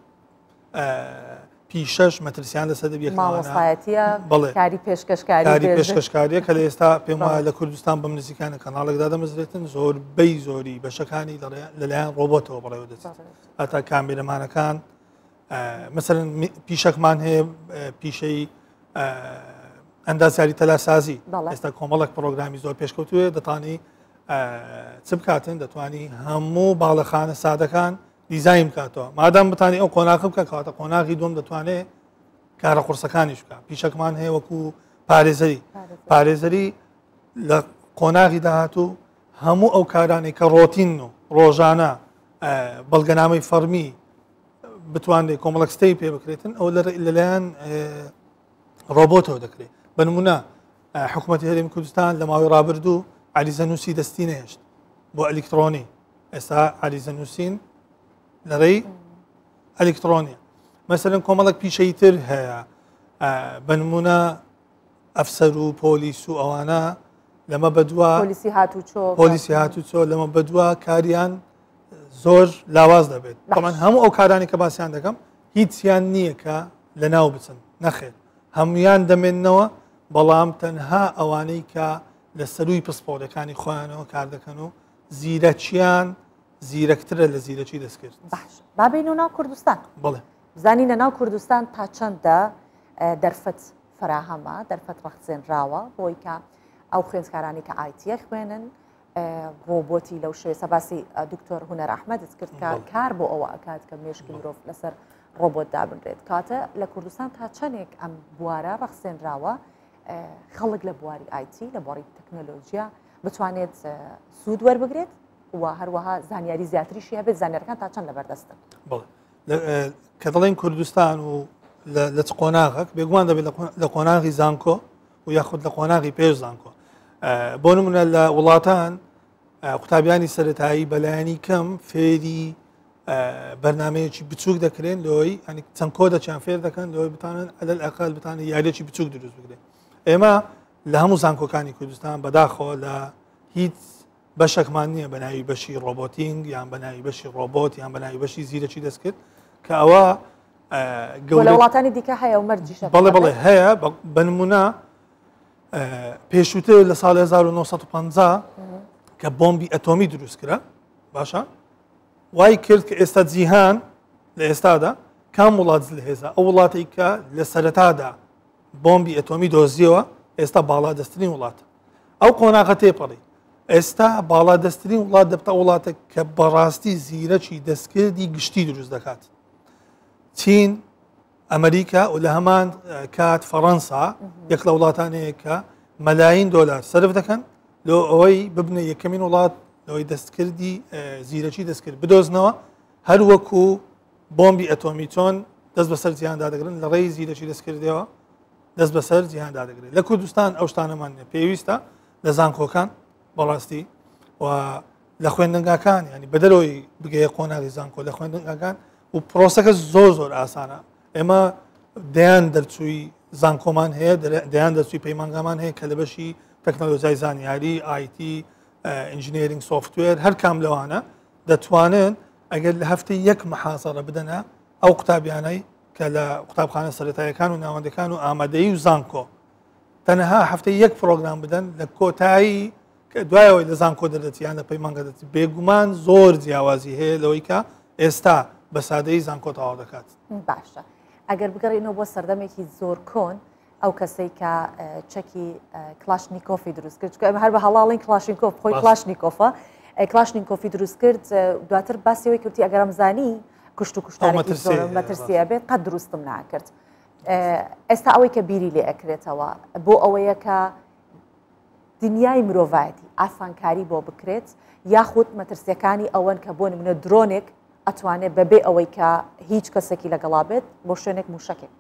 پیشەش مەترسیان لەسەر دەبێت مامۆستایەتیە بەڵێ کاری پێشکەشکاری کاری پێشکەشکاریە کە لە ئێستا پێم وایە لە کوردستان بەم نزیکانە کەناڵێک دادەمەزرێتن زۆربەی زۆری بەشەکانی لەلایەن ڕۆبۆتەوە بەڕێوە دەچێت هەتا کامێرەمانەکان مەسەلەن پیشەکمان هەیە پیشەی ئەندازیاری تەلارسازی ئێستا کۆمەڵک پرۆگرامی زۆر پێشکەوتوێ دەتانی چ بکاتن دەتوانی هەموو باڵەخانە سادەکان دیزاین بکاتەوە مادام بتانی ئەو قۆناغ بکە کەواتە قۆناغی دوم دەتوانێت کارە قورسەکانیش بکە پیشەکمان هەیە وەکو پارێزەری پارێزەری لە قۆناغی داهاتوو هەموو ئەو کارانەی کە ڕۆتین و ڕۆژانە بەڵگەنامەی فەرمی بتوانرێت کۆمەڵک ستەی پێ بکرێتن ئەو لەلایەن ڕۆبۆتەوە دەکرێت بە نمونە حکوومەتی هەرێمی کوردستان لە ماوەی ڕابردوو عریزە نووسی دەستی نەهێشت بۆ ئەلیکترۆنی ئێستا عریزە نووسین لە ڕێی ئەلیکترۆنیە مەسەرەن کۆمەڵک پیشەی تر هەیە بە نمونە ئەفسەر و پۆلیس و ئەوانە لەمە بەدوا پۆلیسی هاتوچۆ پۆلیسی هاتوچۆ لەمە بەدوا کاریان زۆر لاواز دەبێت بەڵام هەموو ئەو کارانی کە باسییان دەکەم هیچیان نییە کە لە ناو بچن نەخێر هەمویان دەمێننەوە بەڵام تەنها ئەوانەی کە لە سەروی پسپۆڕەکانی خۆیانەوە کار دەکەن و زیرەکیان زیرەکترە لە زیرەکی دەستکرد باش بابین و ناو کوردستان بڵێ بزانین لە ناو کوردستان تا چەندە دەرفەت فراهەمە دەرفەت ڕەخسێنراوە بۆی کە ئەو خوێندکارانی کە ئایتیە خوێنن ڕۆبۆتی لەو شێوەیە باسی دکتۆر هونەر ئەحمەدت کرد کە کار بۆ ئەوە ئەکات کە مێشکی مرۆڤ لەسەر ڕۆبۆت دابنرێت کاتە لە کوردستان تا چەندێک ئەم بوارە ڕەخسێنراوە خەڵک لە بواری ئایتی لە بواری تەکنەلۆژیا بتوانێت سوود وەربگرێت و هەروەها زانیاری زیاتریشی هەبێت زانیارەکان تا چەند لەبەردەستن کە دەڵێن کوردستان و لە چ قۆناغێک بێگومان دەبێت لە قۆناغی زانکۆ و یاخود لە قۆناغی پێش زانکۆ بۆ نمونە لە وڵاتان قوتابیانی سەتایی بەلایەنی کەم فێری بەرنمەیەکی بچووک دەکرێن لۆی ئەنی چەند کۆدەچیان فێر دەکەن لۆی بتانن ئەدەل ئەقل بتانە یاریەکی بچووک دروست بکرێن ئێمە لە هەموو زانکۆکانی کوردستان بەداخەوە لە هیچ بەشێکمان نییە بە ناوی بەشی ڕۆبۆتینگ یان بە ناوی بەشی ڕۆبۆت یان بە ناوی بەشی زیرەکی دەستکرد کە ئەوە گەورە وڵاتانی دیکە هەیە و مەرجیشە بەڵێ بەڵێ هەیە بە نمونە پێشووتر لە ساڵ 1950 کە بۆمبی ئەتۆمی دروست کرا باشە وای کرد کە ئێستا جیهان لە ئێستادا کام وڵات زلهێزە ئەو وڵاتی کە لە سەرەتادا بۆمبی ئەتۆمی دۆزیەوە ئێستا باڵا دەستترین وڵاتە ئەو قۆناغە تێپەڕی ئێستا باڵا دەستترین وڵات دەبتە وڵاتە کە بەڕاستی زیرەکی دەستکردی گشتی دروست دەکات چین ئەمریکا و لە هەمان کات فەڕەنسا یەک لە وڵاتانەیە کە مەلاین دۆلار سرف دەکەن لۆ ئەوەی ببنە یەکەمین وڵات لەوەی دەستکردی زیرەکی دەستکرد بدۆزنەوە هەروەکو بۆمبی ئەتۆمی چۆن دەست بەسەر جیهاندا دەگرن لە ڕێی زیرەکی دەستکردەوە دەست بەسەر جیهاندا دەگرێت لە کوردستان ئەو شتانەمان نیە پێویستە لە زانکۆکان بەڕاستی و لە خوێندنگاکان ینی بەدەرەوەی بگەیە قۆناغی زانکۆ لە خوێندنگاکان و پرۆسەکە زۆر زۆر ئاسانە ئێمە دەیان دەرچووی زانکۆمان هەیە دەیان دەرچووی پەیمانگامان هەیە کە لە بەشی تەکنەلۆژیای زانیاری ئایتی ئینجینێرینگ سۆفتوێر هەر کام لەوانە دەتوانن ئەگەر لە هەفتەی یەک محازەرە بدەنە ئەو قوتابیانەی کە لە قوتابخانە سەرەتایەکان و ناوەندەکان و ئامادەیی و زانکۆ تەنها هەفتەی یەک پرۆگرام بدەن لە کۆتایی کە دوایەوەی لە زانکۆ دەردەچی یان لە پەیمانگە دەچی بێگومان زۆر جیاوازی هەیە لەوەی کە ئێستا بە سادەیی زانکۆ تەواو دەکات. باشە ئەگەر بگەڕێینەوە بۆ سەردەمێکی زۆر کۆن ئەو کەسەی کە چەکی کلاشنیکۆفی دروست کرد چونکە ئێمە هەر بە هەڵاڵین کلاشینکۆف خۆی کلاشنیکۆفە کلاشنیکۆفی دروست کرد دواتر باسی ئەوەی کردی ئەگەر ئەمزانی کوشت و کوشتارێکی زۆر مەترسی ئەبێت قەت دروستم ناکرد ئێستا ئەوەی کە بیری لێ ئەکرێتەوە بۆ ئەوەیە کە دنیای مرۆڤایەتی ئاسانکاری بۆ بکرێت یاخود مەترسیەکانی ئەوەن کە بۆ نمونە درۆنێک ئەتوانێت بەبێ ئەوەی کە هیچ کەسێکی لەگەڵا بێت بۆ شوێنێک موشەکێک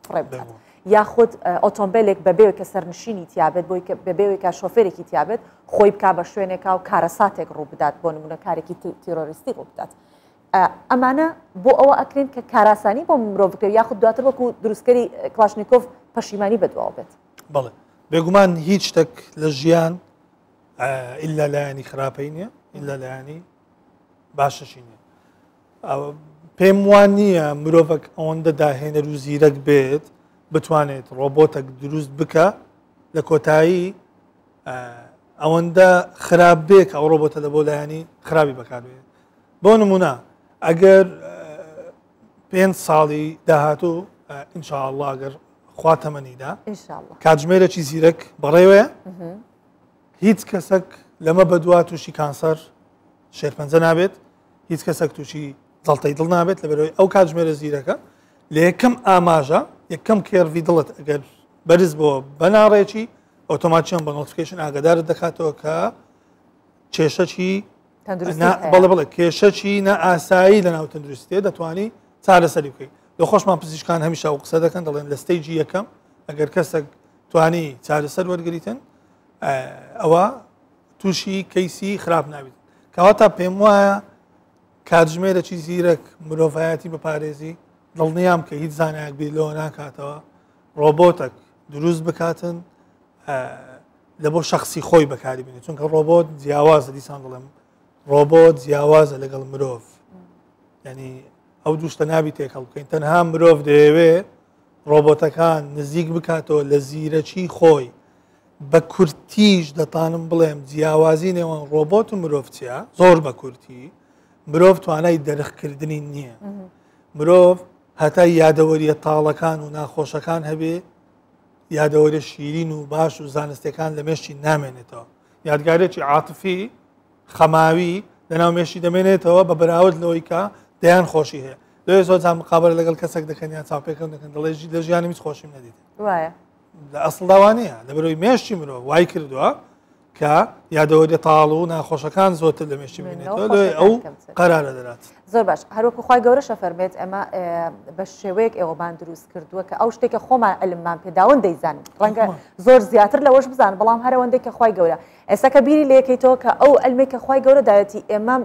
فڕێ بدات یاخود ئۆتۆمبیلێک بەبێ کە سەرنشینی تیابێت بۆی کە بەبێ کە شۆفێرێکی تیابێت خۆی بک بە شوێنێکا و کارەساتێک ڕوو بدات بۆ نمونە کارێکی تیرۆریستی ڕوو بدات ئەمانە بۆ ئەوە ئەکرێن کە کاراسانی بۆ مرۆڤ بکرێت یاخود دواتر وەکو دروستکەری کلاشنیکۆف پەشیمانی بەدواوە بێت. بەڵێ بێگومان هیچ شتێک لە ژیان ئللا لایەنی خراپەی نییە ئللا لایەنی باشەشی نییە. پێم وان نییە مرۆڤێک ئەوەندە داهێنەر و زیرەک بێت بتوانێت ڕۆبۆتێک دروست بکە لە کۆتایی ئەوەندە خراپ بێ کە ئەو ڕۆبۆتە لە بۆ لایەنی خراپی بەکاربێت بۆ نمونە ئەگەر پێ ساڵی داهاتوو ئینشاءله ئەگەر خوا تەمەنیدا کاتژمێرێکی زیرەک بەڕێوەیە هیچ کەسێک لەمە بەدوا تووشی کانسەر شێرپەنجە نابێت هیچ کەسێک تووشی جەڵتەی دڵ نابێت لەبەرەوەی ئەو کاتژمێرە زیرەکە لە یەکەم ئاماژە یەکەم curve ی دڵت ئەگەر بەرز بۆ بەناڕێکی ئۆتۆماتیان بە notification ئاگادارت دەکاتەوە کە کێشەکی بەڵێ بڵێ کێشەکی نائاسایی لە ناو تەندروستێ دەتوانی چارەسەری بکەیت لە خۆشمان پزیشکان هەمیشە و قسە دەکەن دەڵێن لە stage ی یەکەم ئەگەر کەسێک توانی چارەسەر وەرگریتن ئەوە تووشی کەیسی خراپ نابێت کەواتە پێم وایە کاتژمێرەکی زیرەک مرۆڤایەتی بپارێزی دڵنیام کە هیچ زانایەک بیر لەوە ناکاتەوە ڕۆبۆتەک دروست بکاتن لە بۆ شخصی خۆی بەکاری بێنێت چونکە ڕۆبۆت جیاوازە دیسان دەڵێم ڕۆبۆت جیاوازە لەگەڵ مرۆڤ ینی ئەو دوشتە نابی تێکەڵ بکەین تەنها مرۆڤ دەیەوێ ڕۆبۆتەکان نزیک بکاتەوە لە زیرەکی خۆی بە کورتیش دەتانم بڵێم جیاوازی نێوان ڕۆبۆت و مرۆڤ چیە زۆر بە کورتی مرۆڤ توانای دەرخکردنی نییە مرۆڤ هەتا یادەوەریە تاڵەکان و ناخۆشەکان هەبێ یادەوەریە شیرین و باش و زانستەکان لە مێشکی نامێنێتەوە یادگارێکی عاتفی خەماوی لەناو مێشی دەمێنێتەوە بە بەراورد لەوەی کە دەیان خۆشی هەیە لێ زۆر جار مقابلە لەگەڵ کەسێک دەکەن یان چاوپێکەوتن دەکەن دەڵێ لە ژیانم هیچ خۆشیم نەدیت وایە لە ئەسڵدا وانەیە لەبەرەوەی مێشکی مرۆڤ وای کردووە کە یادەوەری تاڵ و ناخۆشەکان زۆرتر لە مێشکی بمێنێتەوە لۆی ئەو قەرارە دەدات. زۆر باش هەروەکو خوای گەورەش ئەفەرمێت ئێمە بە شێوەیەک ئێوەمان دروست کردووە کە ئەو شتێکە خۆمان علممان پێداون دەیزانین ڕەنگە زۆر زیاتر لەوەش بزان بەڵام هەرەوەندێک کە خوای گەورە ئێستا کە بیری لەکەیتەوە کە ئەو علمێک کە خوای گەورە داوێتی ئێمە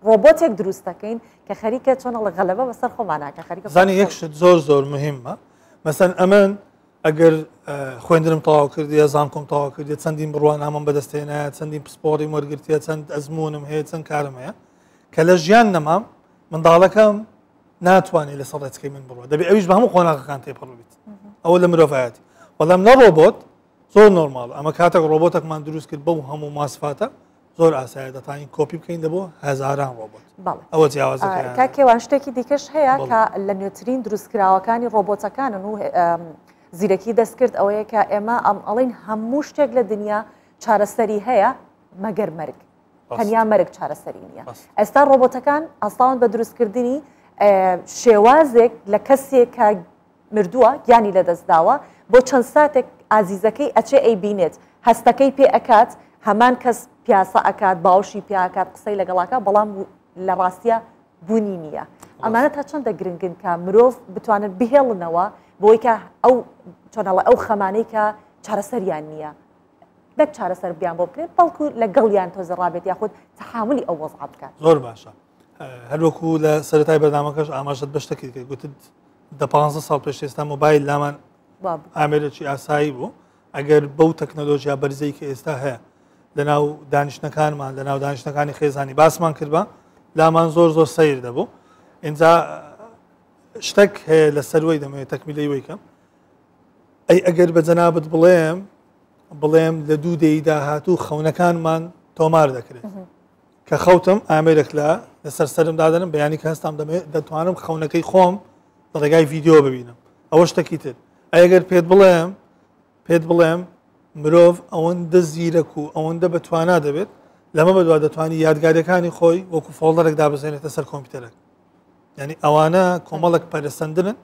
ڕۆبۆتێک دروست دەکەین کە خەریکە چۆن ئەڵێ غەلەبە بەسەر خۆمانا کە خەریکە زانی یەک شت زۆر زۆر مهمە مەسەن ئەمن ئەگەر خوێندنم تەواو کردیە زانکۆم تەواو کردیە چەندین بڕوانامەم بەدەستهێنایە چەندین پسپۆڕیم وەرگرتیە چەند ئەزموونم هەیە چەند کارم هەیە کە لە ژیان نەمام منداڵەکەم ناتوانێت لەسەر ڕێچکەی من بڕوات دەبێ ئەویش بە هەموو قۆناغەکان تێپەڕ بێت ئەوە لە مرۆڤایەتی بەڵام لە ڕۆبۆت زۆر نۆرماڵ ئەمە کاتێک ڕۆبۆتێکمان دروست کرد بەو هەموو ماسفاتە زۆر ئاسایە دەتوانین کۆپی بکەین لە بۆ هەزاران ڕۆبۆت ئەوە جیاوازەکەیانە. کاک کێوان شتێکی دیکەش هەیە کە لە نوێترین دروستکراوەکانی ڕۆبۆتەکانن و زیرەکی دەستکرد ئەوەیە کە ئێمە ئەم ئەڵین هەموو شتێک لە دنیا چارەسەری هەیە مەگەر مەرگ تەنیا مەرگ چارەسەری نییە ئێستا ڕۆبۆتەکان ئەساون بە دروستکردنی شێوازێک لە کەسێک کە مردووە گیانی لەدەست داوە بۆ چەند ساتێک ئازیزەکەی ئەچێ ئەیبینێت هەستەکەی پێ ئەکات هەمان کەس پیاسە ئەکات باوەشی پیا ئەکات قسەی لەگەڵ ئەکات بەڵام لە ڕاستیا بوونی نییە ئەمانە تا چەندە گرنگن کە مرۆڤ بتوانن بهێڵنەوە بۆی کە ئەو چۆنەڵە ئەو خەمانەی کە چارەسەریان نییە نەک چارەسەر بیان بۆ بکرێت بەڵکو لەگەڵیان تۆزە ڕابێت یاخود تەحاملی ئەو وەزعە بکات زۆر باشە هەروەکو لە سەرەتای بەرنامەکەش ئاماژەت بە شتە کرد کە گوتت دە پ ساڵ پێش ئێستا مۆبایل لامان ئامێرێکی ئاسایی بوو ئەگەر بەو تەکنەلۆژیا بەرزەی کە ئێستا هەیە لەناو دانیشتەکانمان لەناو دانیشتەکانی خێزانی باسمان کردبا لامان زۆر زۆر سیر دەبوو اینجا شتێک هەیە لە سەروەی دەمەوێت تەکمیلەی وەیکەم ئەی ئەگەر بە جەنابت بڵێم بڵێم لە دوو دەی داهاتوو خەونەکانمان تۆمار دەکرێت کە خەوتم ئامێرێک لە لەسەر سەرم دادەنم بەیانی کە هەستام دەمەوێت دەتوانم خەونەکەی خۆم لە ڕێگای ڤیددیو ببینم ئەوە شتێکی تر ئەگەر پێت بڵێم پێت بڵێم مرۆڤ ئەوەندە زیرەک و ئەوەندە بەتوانا دەبێت لەمە بەدوا دەتوانانی یادگاریەکانی خۆی وەکو folder ێک دابزێنێتە سەر کۆمپیوتەرێک یعنی ئەوانە کۆمەڵک پەرسەندنن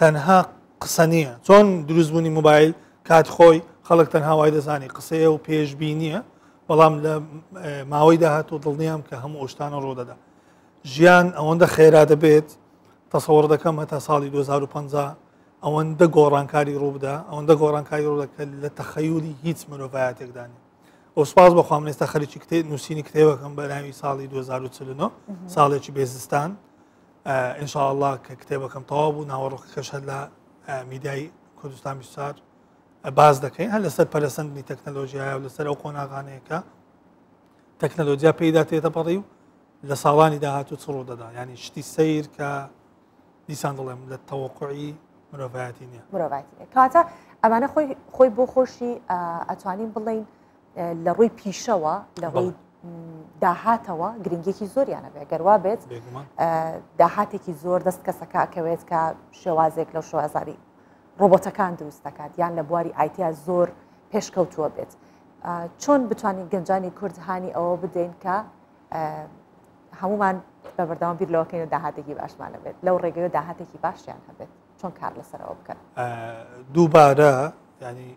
تەنها قسە نییە چۆن دروستبوونی مۆبایل کات خۆی خەڵک تەنها وای دەزانی قسەیە و پێشبینیە بەڵام لە ماوەی داهاتوو دڵنیام کە هەموو ئەو شتانە ڕوودەدا ژیان ئەوەندە خێرا دەبێت تەسەوڕ دەکەم هەتا ساڵی 2050 ئەوەندە گۆڕانکاری ڕووبدا ئەوەندە گۆڕانکاری ڕوودە کە لە تەخەیولی هیچ مرۆڤایەتێکدا نیە و سپاس بەخوا من ئێستا خەریکی کتێب نووسینی کتێبەکەم بە ناوی ساڵی 2049 ساڵێکی بێزستان ئینشاءاللە کە کتێبەکەم تەواو بوو ناوەڕۆکەکەش هەر لە میدیای کوردستان 24 باس دەکەین هەر لەسەر پەرەسەندنی تەکنەلۆژیایە و لەسەر ئەو قۆناغانەیە کە تەکنەلۆژیا پێیدا تێتەپەڕی و لە ساڵانی داهاتوو چ ڕوو دەدا ینی شتی سیر کە دیسان دەڵێم لە تەوەقعی مرۆڤایەتی نییە مرۆڤایەتی نیە کەواتە ئەمانە خۆی خۆی بۆ خۆشی ئەتوانین بڵین لە ڕووی پیشەوە لە ڕووی داهاتەوە گرنگێکی زۆریان هەبێ گەروا بێت داهاتێکی زۆر دەست کەسەکە ئەکەوێت کە شێوازێک لەو شێوازاری ڕۆبۆتەکان دروست دەکات یان لە بواری ئایتیا زۆر پێشکەوتووە بێت چۆن بتوانین گەنجانی کورد هانی ئەوە بدەین کە هەمومان بە بەردەوام بیر لەوەکەین و داهاتێکی باشمان هەبێت لەو ڕێگەیە داهاتێکی باشیان هەبێت چۆن کار لەسەرەوە بکەن دووبارە ینی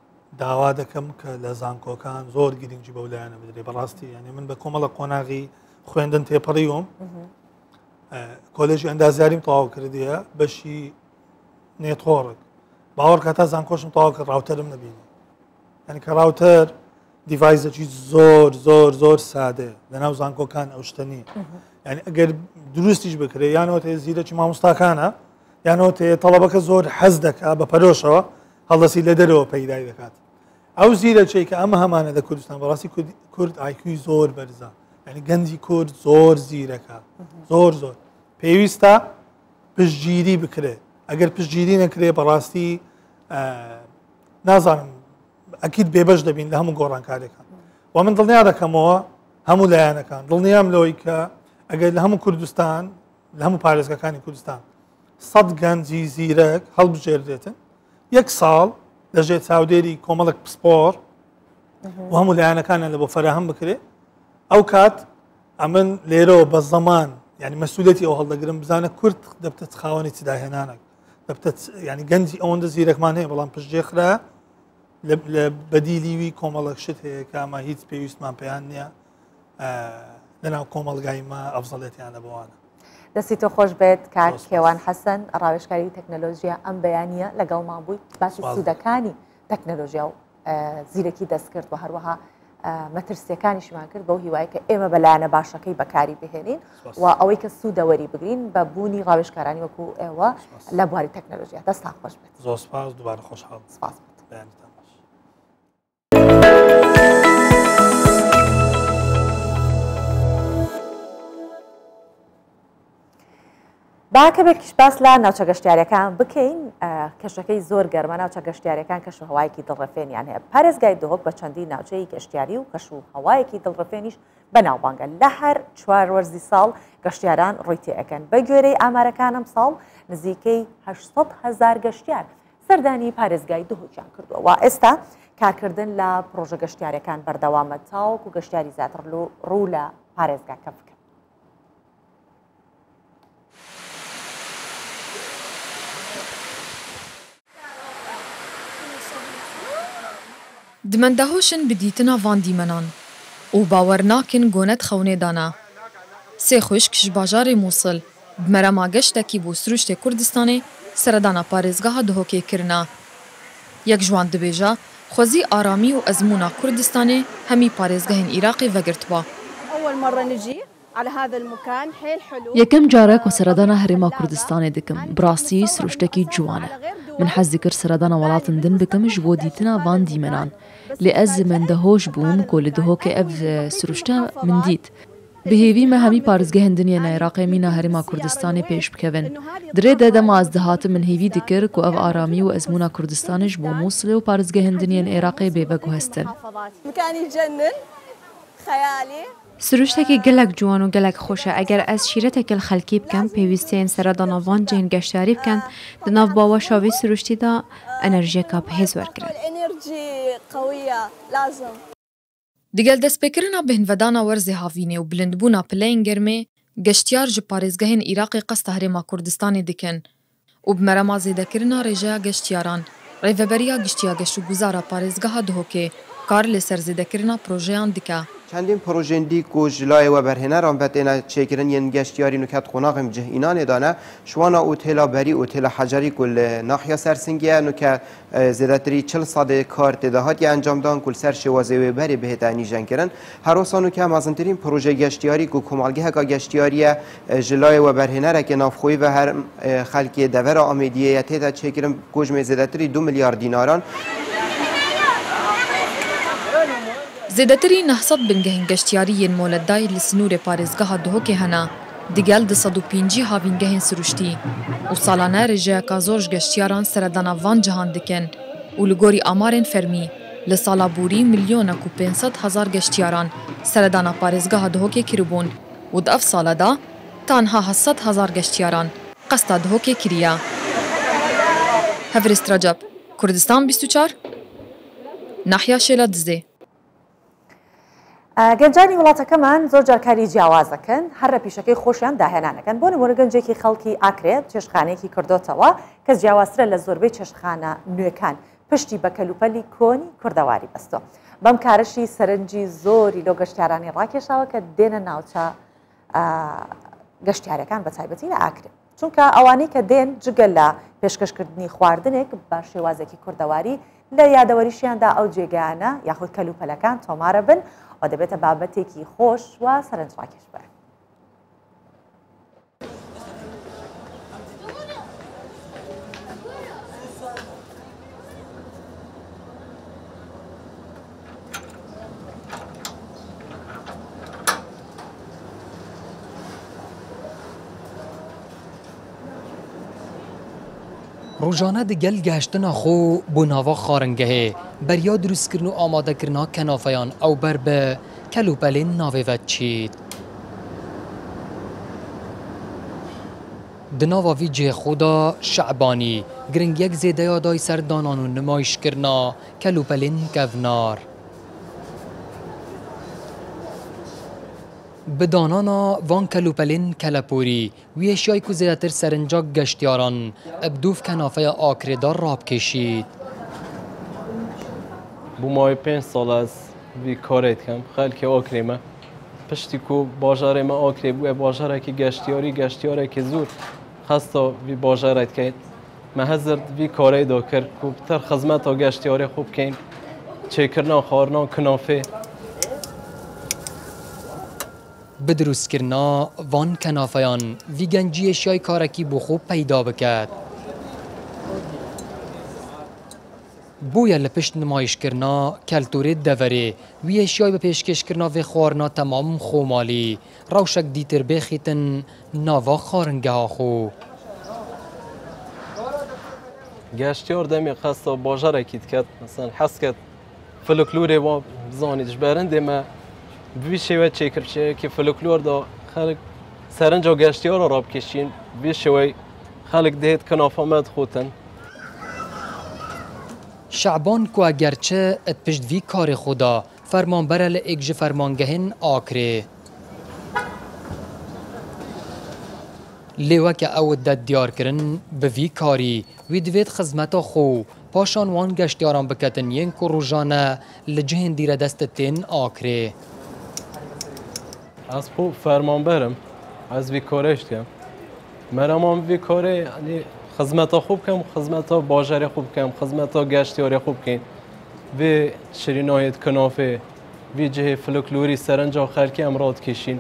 داوا دەکەم کە لە زانکۆکان زۆر گرنگی بەو لایەنە بدرێ بەڕاستی ینی من بە کۆمەڵە قۆناغی خوێندن تێپەڕیوم کۆلێژی ئەندازیاریم تەواو کردیە بەشی network باوەڕ کە تا زانکۆشم تەواو کرد router م نەبینی یعنی کە router device ێکی زۆر زۆر زۆر سادەیە لەناو زانکۆکان ئەو شتە نییە یعنی ئەگەر دروستیش بکرێ یانەوە تێ زیرەکی مامۆستاکانە یانەوە تێ تەڵەبەکە زۆر حەز دەکا بە پەرۆشەوە هەڵدەسی لە دەرەوە پەیدای دەکات ئەو زیرەکەی کە ئەمە هەمانە لە کوردستان بەڕاستی کورد IQ ی زۆر بەرزە یعنی گەنجی کورد زۆر زیرەکە زۆر زۆر پێویستە پشتگیری بکرێت ئەگەر پشتگیری نەکرێ بەڕاستی نازانم ئەکید بێبەش دەبین لە هەموو گۆڕانکاریەکان و من دڵنیا دەکەمەوە هەموو لایەنەکان دڵنیام لەوەی کە ئەگەر لە هەموو کوردستان لە هەموو پارێزگەکانی کوردستان سەد گەنجی زیرەک هەڵبژێردرێتن یەک ساڵ لەژێر چاودێری کۆمەڵک پسپۆر و هەموو لایەنەکانیان لە بۆ فەراهەم بکرێ ئەو کات ئەمن لێرەوە بە زەمان یعنی مەسوولەتی ئەو هەڵدەگرم بزانە کورد دەبتە خاوەنی چ داهێنانێک دەبتە ینی گەنجی ئەوەندە زیرەکمان هەیە بەڵام پشتگوێ خرا لە بەدیلیوی کۆمەڵک شت هەیە کە ئەمە هیچ پێویستمان پێیان نییە لەناو کۆمەڵگای ما ئەفزەڵێتیان لە بۆوانە. دەستی تۆ خۆش بێت کاک کێوان حەسەن ڕاوێژکاری تەکنەلۆژیا ئەم بەیانیە لەگەڵمان بووی باسی سوودەکانی تەکنەلۆژیا و زیرەکی دەستکرد و هەروەها مەترسیەکانیشمان کرد بەو هیوای کە ئێمە بەلایەنە باشەکەی بەکاری بهێنین و ئەوەی کە سوودەوەری بگرین بە بوونی ڕاوێژکارانی وەکو ئێوە لە بواری تەکنەلۆژیا دەستان خۆش بێت زۆر سپاس دووبارە خۆشحاڵ سپاس بێت. بەیانتان باش. با کەمێکیش باس لە ناوچە گەشتیارەکان بکەین کەشەکەی زۆر گەرمە ناوچە گەشتیارەکان کەش و هەوایەکی دڵڕفێنیان هەیە پارێزگای دهۆک بە چەندی ناوچەی گەشتیاری و کەش و هەوایەکی دڵڕفێنیش بەناوبانگە لە هەر چوار وەرزی ساڵ گەشتیاران ڕووی تێئەکەن بە گوێرەی ئامارەکان ئەمساڵ نزیکەی 800 هەزار گەشتیار سەردانی پارێزگای دهۆکیان کردووە و ئێستا کارکردن لە پڕۆژە گەشتیارەکان بەردەوامە تاوەکو گەشتیاری زیاتر ڕوو لە پارێزگاکە بکەن. Dimendehûşin bi dîtina van dîmenan û bawer nakin ku ne di xewnê de ne. Sê xwişk ji bajarê Mûsil bi merema geştekî bo sirûştê Kurdistanê seredana parêzgeha Duhokê kirine. Yek ji wan dibêje, Xwezî aramî û ezmûna Kurdistanê hemî parêzgehên Iraqê vegirtiba. Yekem car e ku seredana Herêma Kurdistanê dikim. Bi rastî sirûştekî ciwan e. Min hez dikir seredana welatin din bikim ji bo dîtina van dîmenan. Lê ez mendehoş bûm ku li Duhokê ev sirûşte min dît. Bi hêvî me hemî parêzgehên din yên Iraqê mîna Herêma Kurdistanê pêş bikevin. Di rê de dema ez dihatim min hêvî dikir ku ev aramî û ezmûna Kurdistanê ji bo Mûsilê û parêzgehên din yên Iraqê bê veguhestin. Sirûştekî gelek ciwan û gelek xweş e. Eger ez şîretekê li xelkî bikim, pêwîstê yên seredana van cihên geştyarî bikin, di nav baweşa vê sirûştî de enerjiyeke bihêz wergirin. Digel destpêkirina bêhnvedana werzê havînê û bilindbûna pileyên germê, geştyar ji parêzgehên Iraqê qesta Herêma Kurdistanê dikin û bi merema zêdekirina rêjeya geştyaran, Rêveberiya Giştî ya Geştûguzara Parêzgeha Duhokê kar li ser zêdekirina projeyan dike. Çendîn projeyên dî ku ji layê weberhêneran ve têne çêkirin yên geştyarî û ket qonaxên bi cih înanê de ne, ji wan a Otêla Berî, Otêla Hecerî ku li nahiya Sersingê ye, nûke zêdetirî 40 sedê kar tê de hatiye encamdan ku li ser şêwazê wê berê bihête nîjenkirin. Her wisa nûke mezintirîn projeyê geştyarî ku komalgeheka geştyarî ye, Ji layê weberhênerekê navxweyî ve her xelkê devera Amêdiyê ye tête çêkirin ku ji mê zêdetirî du milyar dînaran. Zêdetirî 900 bingehên geştyarî yên moletdayî li sinûrê parêzgeha Duhokê hene, digel 250 havîngehên sirûştî û salane rêjeyeka zor ji geştyaran seredana van cihan dikin û li gorî amarên fermî li sala borî milyonek û 500 hezar geştyaran seredana parêzgeha Duhokê kiribûn û di ev sale de tanha 800 hezar geştyaran qesta Duhokê kiriye. Hevrêst Receb, Kurdistan 24, Nahiya Şêladizê. گەنجانی وڵاتەکەمان زۆر جار کاری جیاواز دەکەن، هەر لە پیشەکەی خۆشیان داهێنان ئەکەن. بۆ نموونە گەنجێکی خەڵکی ئاکرێ چێشتخانەیەکی کردۆتەوە کە جیاوازترە لە زۆربەی چێشتخانە نوێکان، پشتی بە کەلوپەلی کۆنی کوردەواری بەستووە. بەم کارەشی سەرنجی زۆری لۆ گەشتیارانی ڕاکێشاوە کە دێنە ناوچە گەشتیارەکان بە تایبەتی لە ئاکرێ. چونکە ئەوانەی کە دێن جگە لە پێشکەشکردنی خواردنێک بە شێوازێکی کوردەواری لە یادەوەریشیاندا ئەو جێگایانە یاخود کەلوپەلەکان تۆمارە بن و دەبێتە بابەتێکی خۆش و سەرنجڕاکێش بۆیان. Rojane digel gehiştina xwe bo nava xwaringehê, beriya dirustkirin û amadekirina kenafeyan ew ber bi kelûpelên navê ve diçît. Di nava vî cihê xwe de Şe'banî giringiyek zêde ya day ser danan û nimayişkirina kelûpelên kevnar. Bi danana van kelûpelên keleporî wî hêşiyay ku zêdetir serinca geştyaran bi dûv kenafeya Akrê de rabikêşît. Bû mawê pênc sal ez vî karê dikim. Xelkê Akrê me. Piştî ku bajarê me Akrê bûye bajarekî geştyarî, geştyarekî zor xesta vî bajarê dike. Me hezir di vî karê de kir ku bi tir xizmeta geştyarê xwe bikîn, çêkirina xwarina kinafê. Bi dirustkirina van kenafeyan vî genciyê şiyay karekî bo xwe peyda biket. Bûye li pişt nimayişkirina keltûrê deverê, wî yê şiyay bi pêşkêşkirina vê xwarina temam xomalî, rewşek dîtir bêxîtin nava xwaringeha xwe. Geştyar demê qesta bajarekî diket, meselen hez ket folklorê wan bizanî. Ji ber hindê me bi vî şêwe çêkir, şêwekî folklor da xelk serinca geştyara re bikişîn, bi vî şêweyî xelk dihêt kinafa me dixotin. Şeban ku egerçi di pişt vî karê xwe de fermanber e li êk ji fermangehên Akrê. Lê weke ew det diyarkirin bi vî karî wî divêt xizmeta xwe û paşan wan geştyaran biketin yên ku rojane li cihên dîredest tên Akrê. Ez xwe fermanber im, ez vî karê jî dikim. Merema min vî karê yanî xizmeta xwe bikim, xizmeta bajarê xwe bikim, xizmeta geştyarê xwe bikim. Vê şirînayê di kinafê, vî cihê folklorî serenca xelkê em radikêşîn.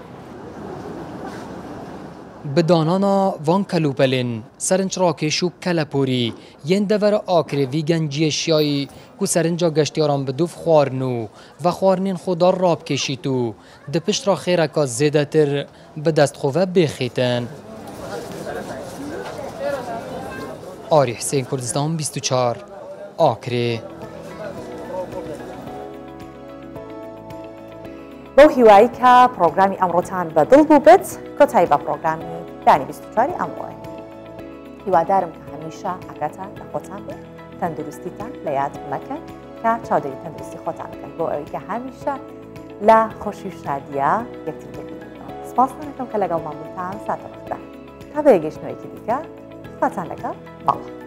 Bi danana van kelûpelên serincrakêş û keleporî yên devera Akrê vî genciyê şiyayî ku serinca geştyaran bi dûv xwarin û vexwarinên xwe da rabikêşît û di pişt re xêreka zêdetir bi dest xwe ve bêxîtin. Arî Hisên Kurdistan 24 Akrê. بەو هیوایی کە پڕۆگرامی ئەمڕۆتان بە دڵ بووبێت کۆتایی بە پڕۆگرامی دانی 24 ئەمڕۆ هیوادارم کە هەمیشە ئاگاتان لە خۆتان بێت تەندروستیتان لە یاد مەکەن کە چاودێری تەندروستی خۆتان بکەن بۆ ئەوەی کە هەمیشە لە خۆشی و شادیە یەکتر ببینەوە سپاستان ئەکەم کە لەگەڵمان بووتان ساتەوەختە تا بەیەگەیشتنەوەیەکی دیکە خواتان لەگەڵ ماڵە.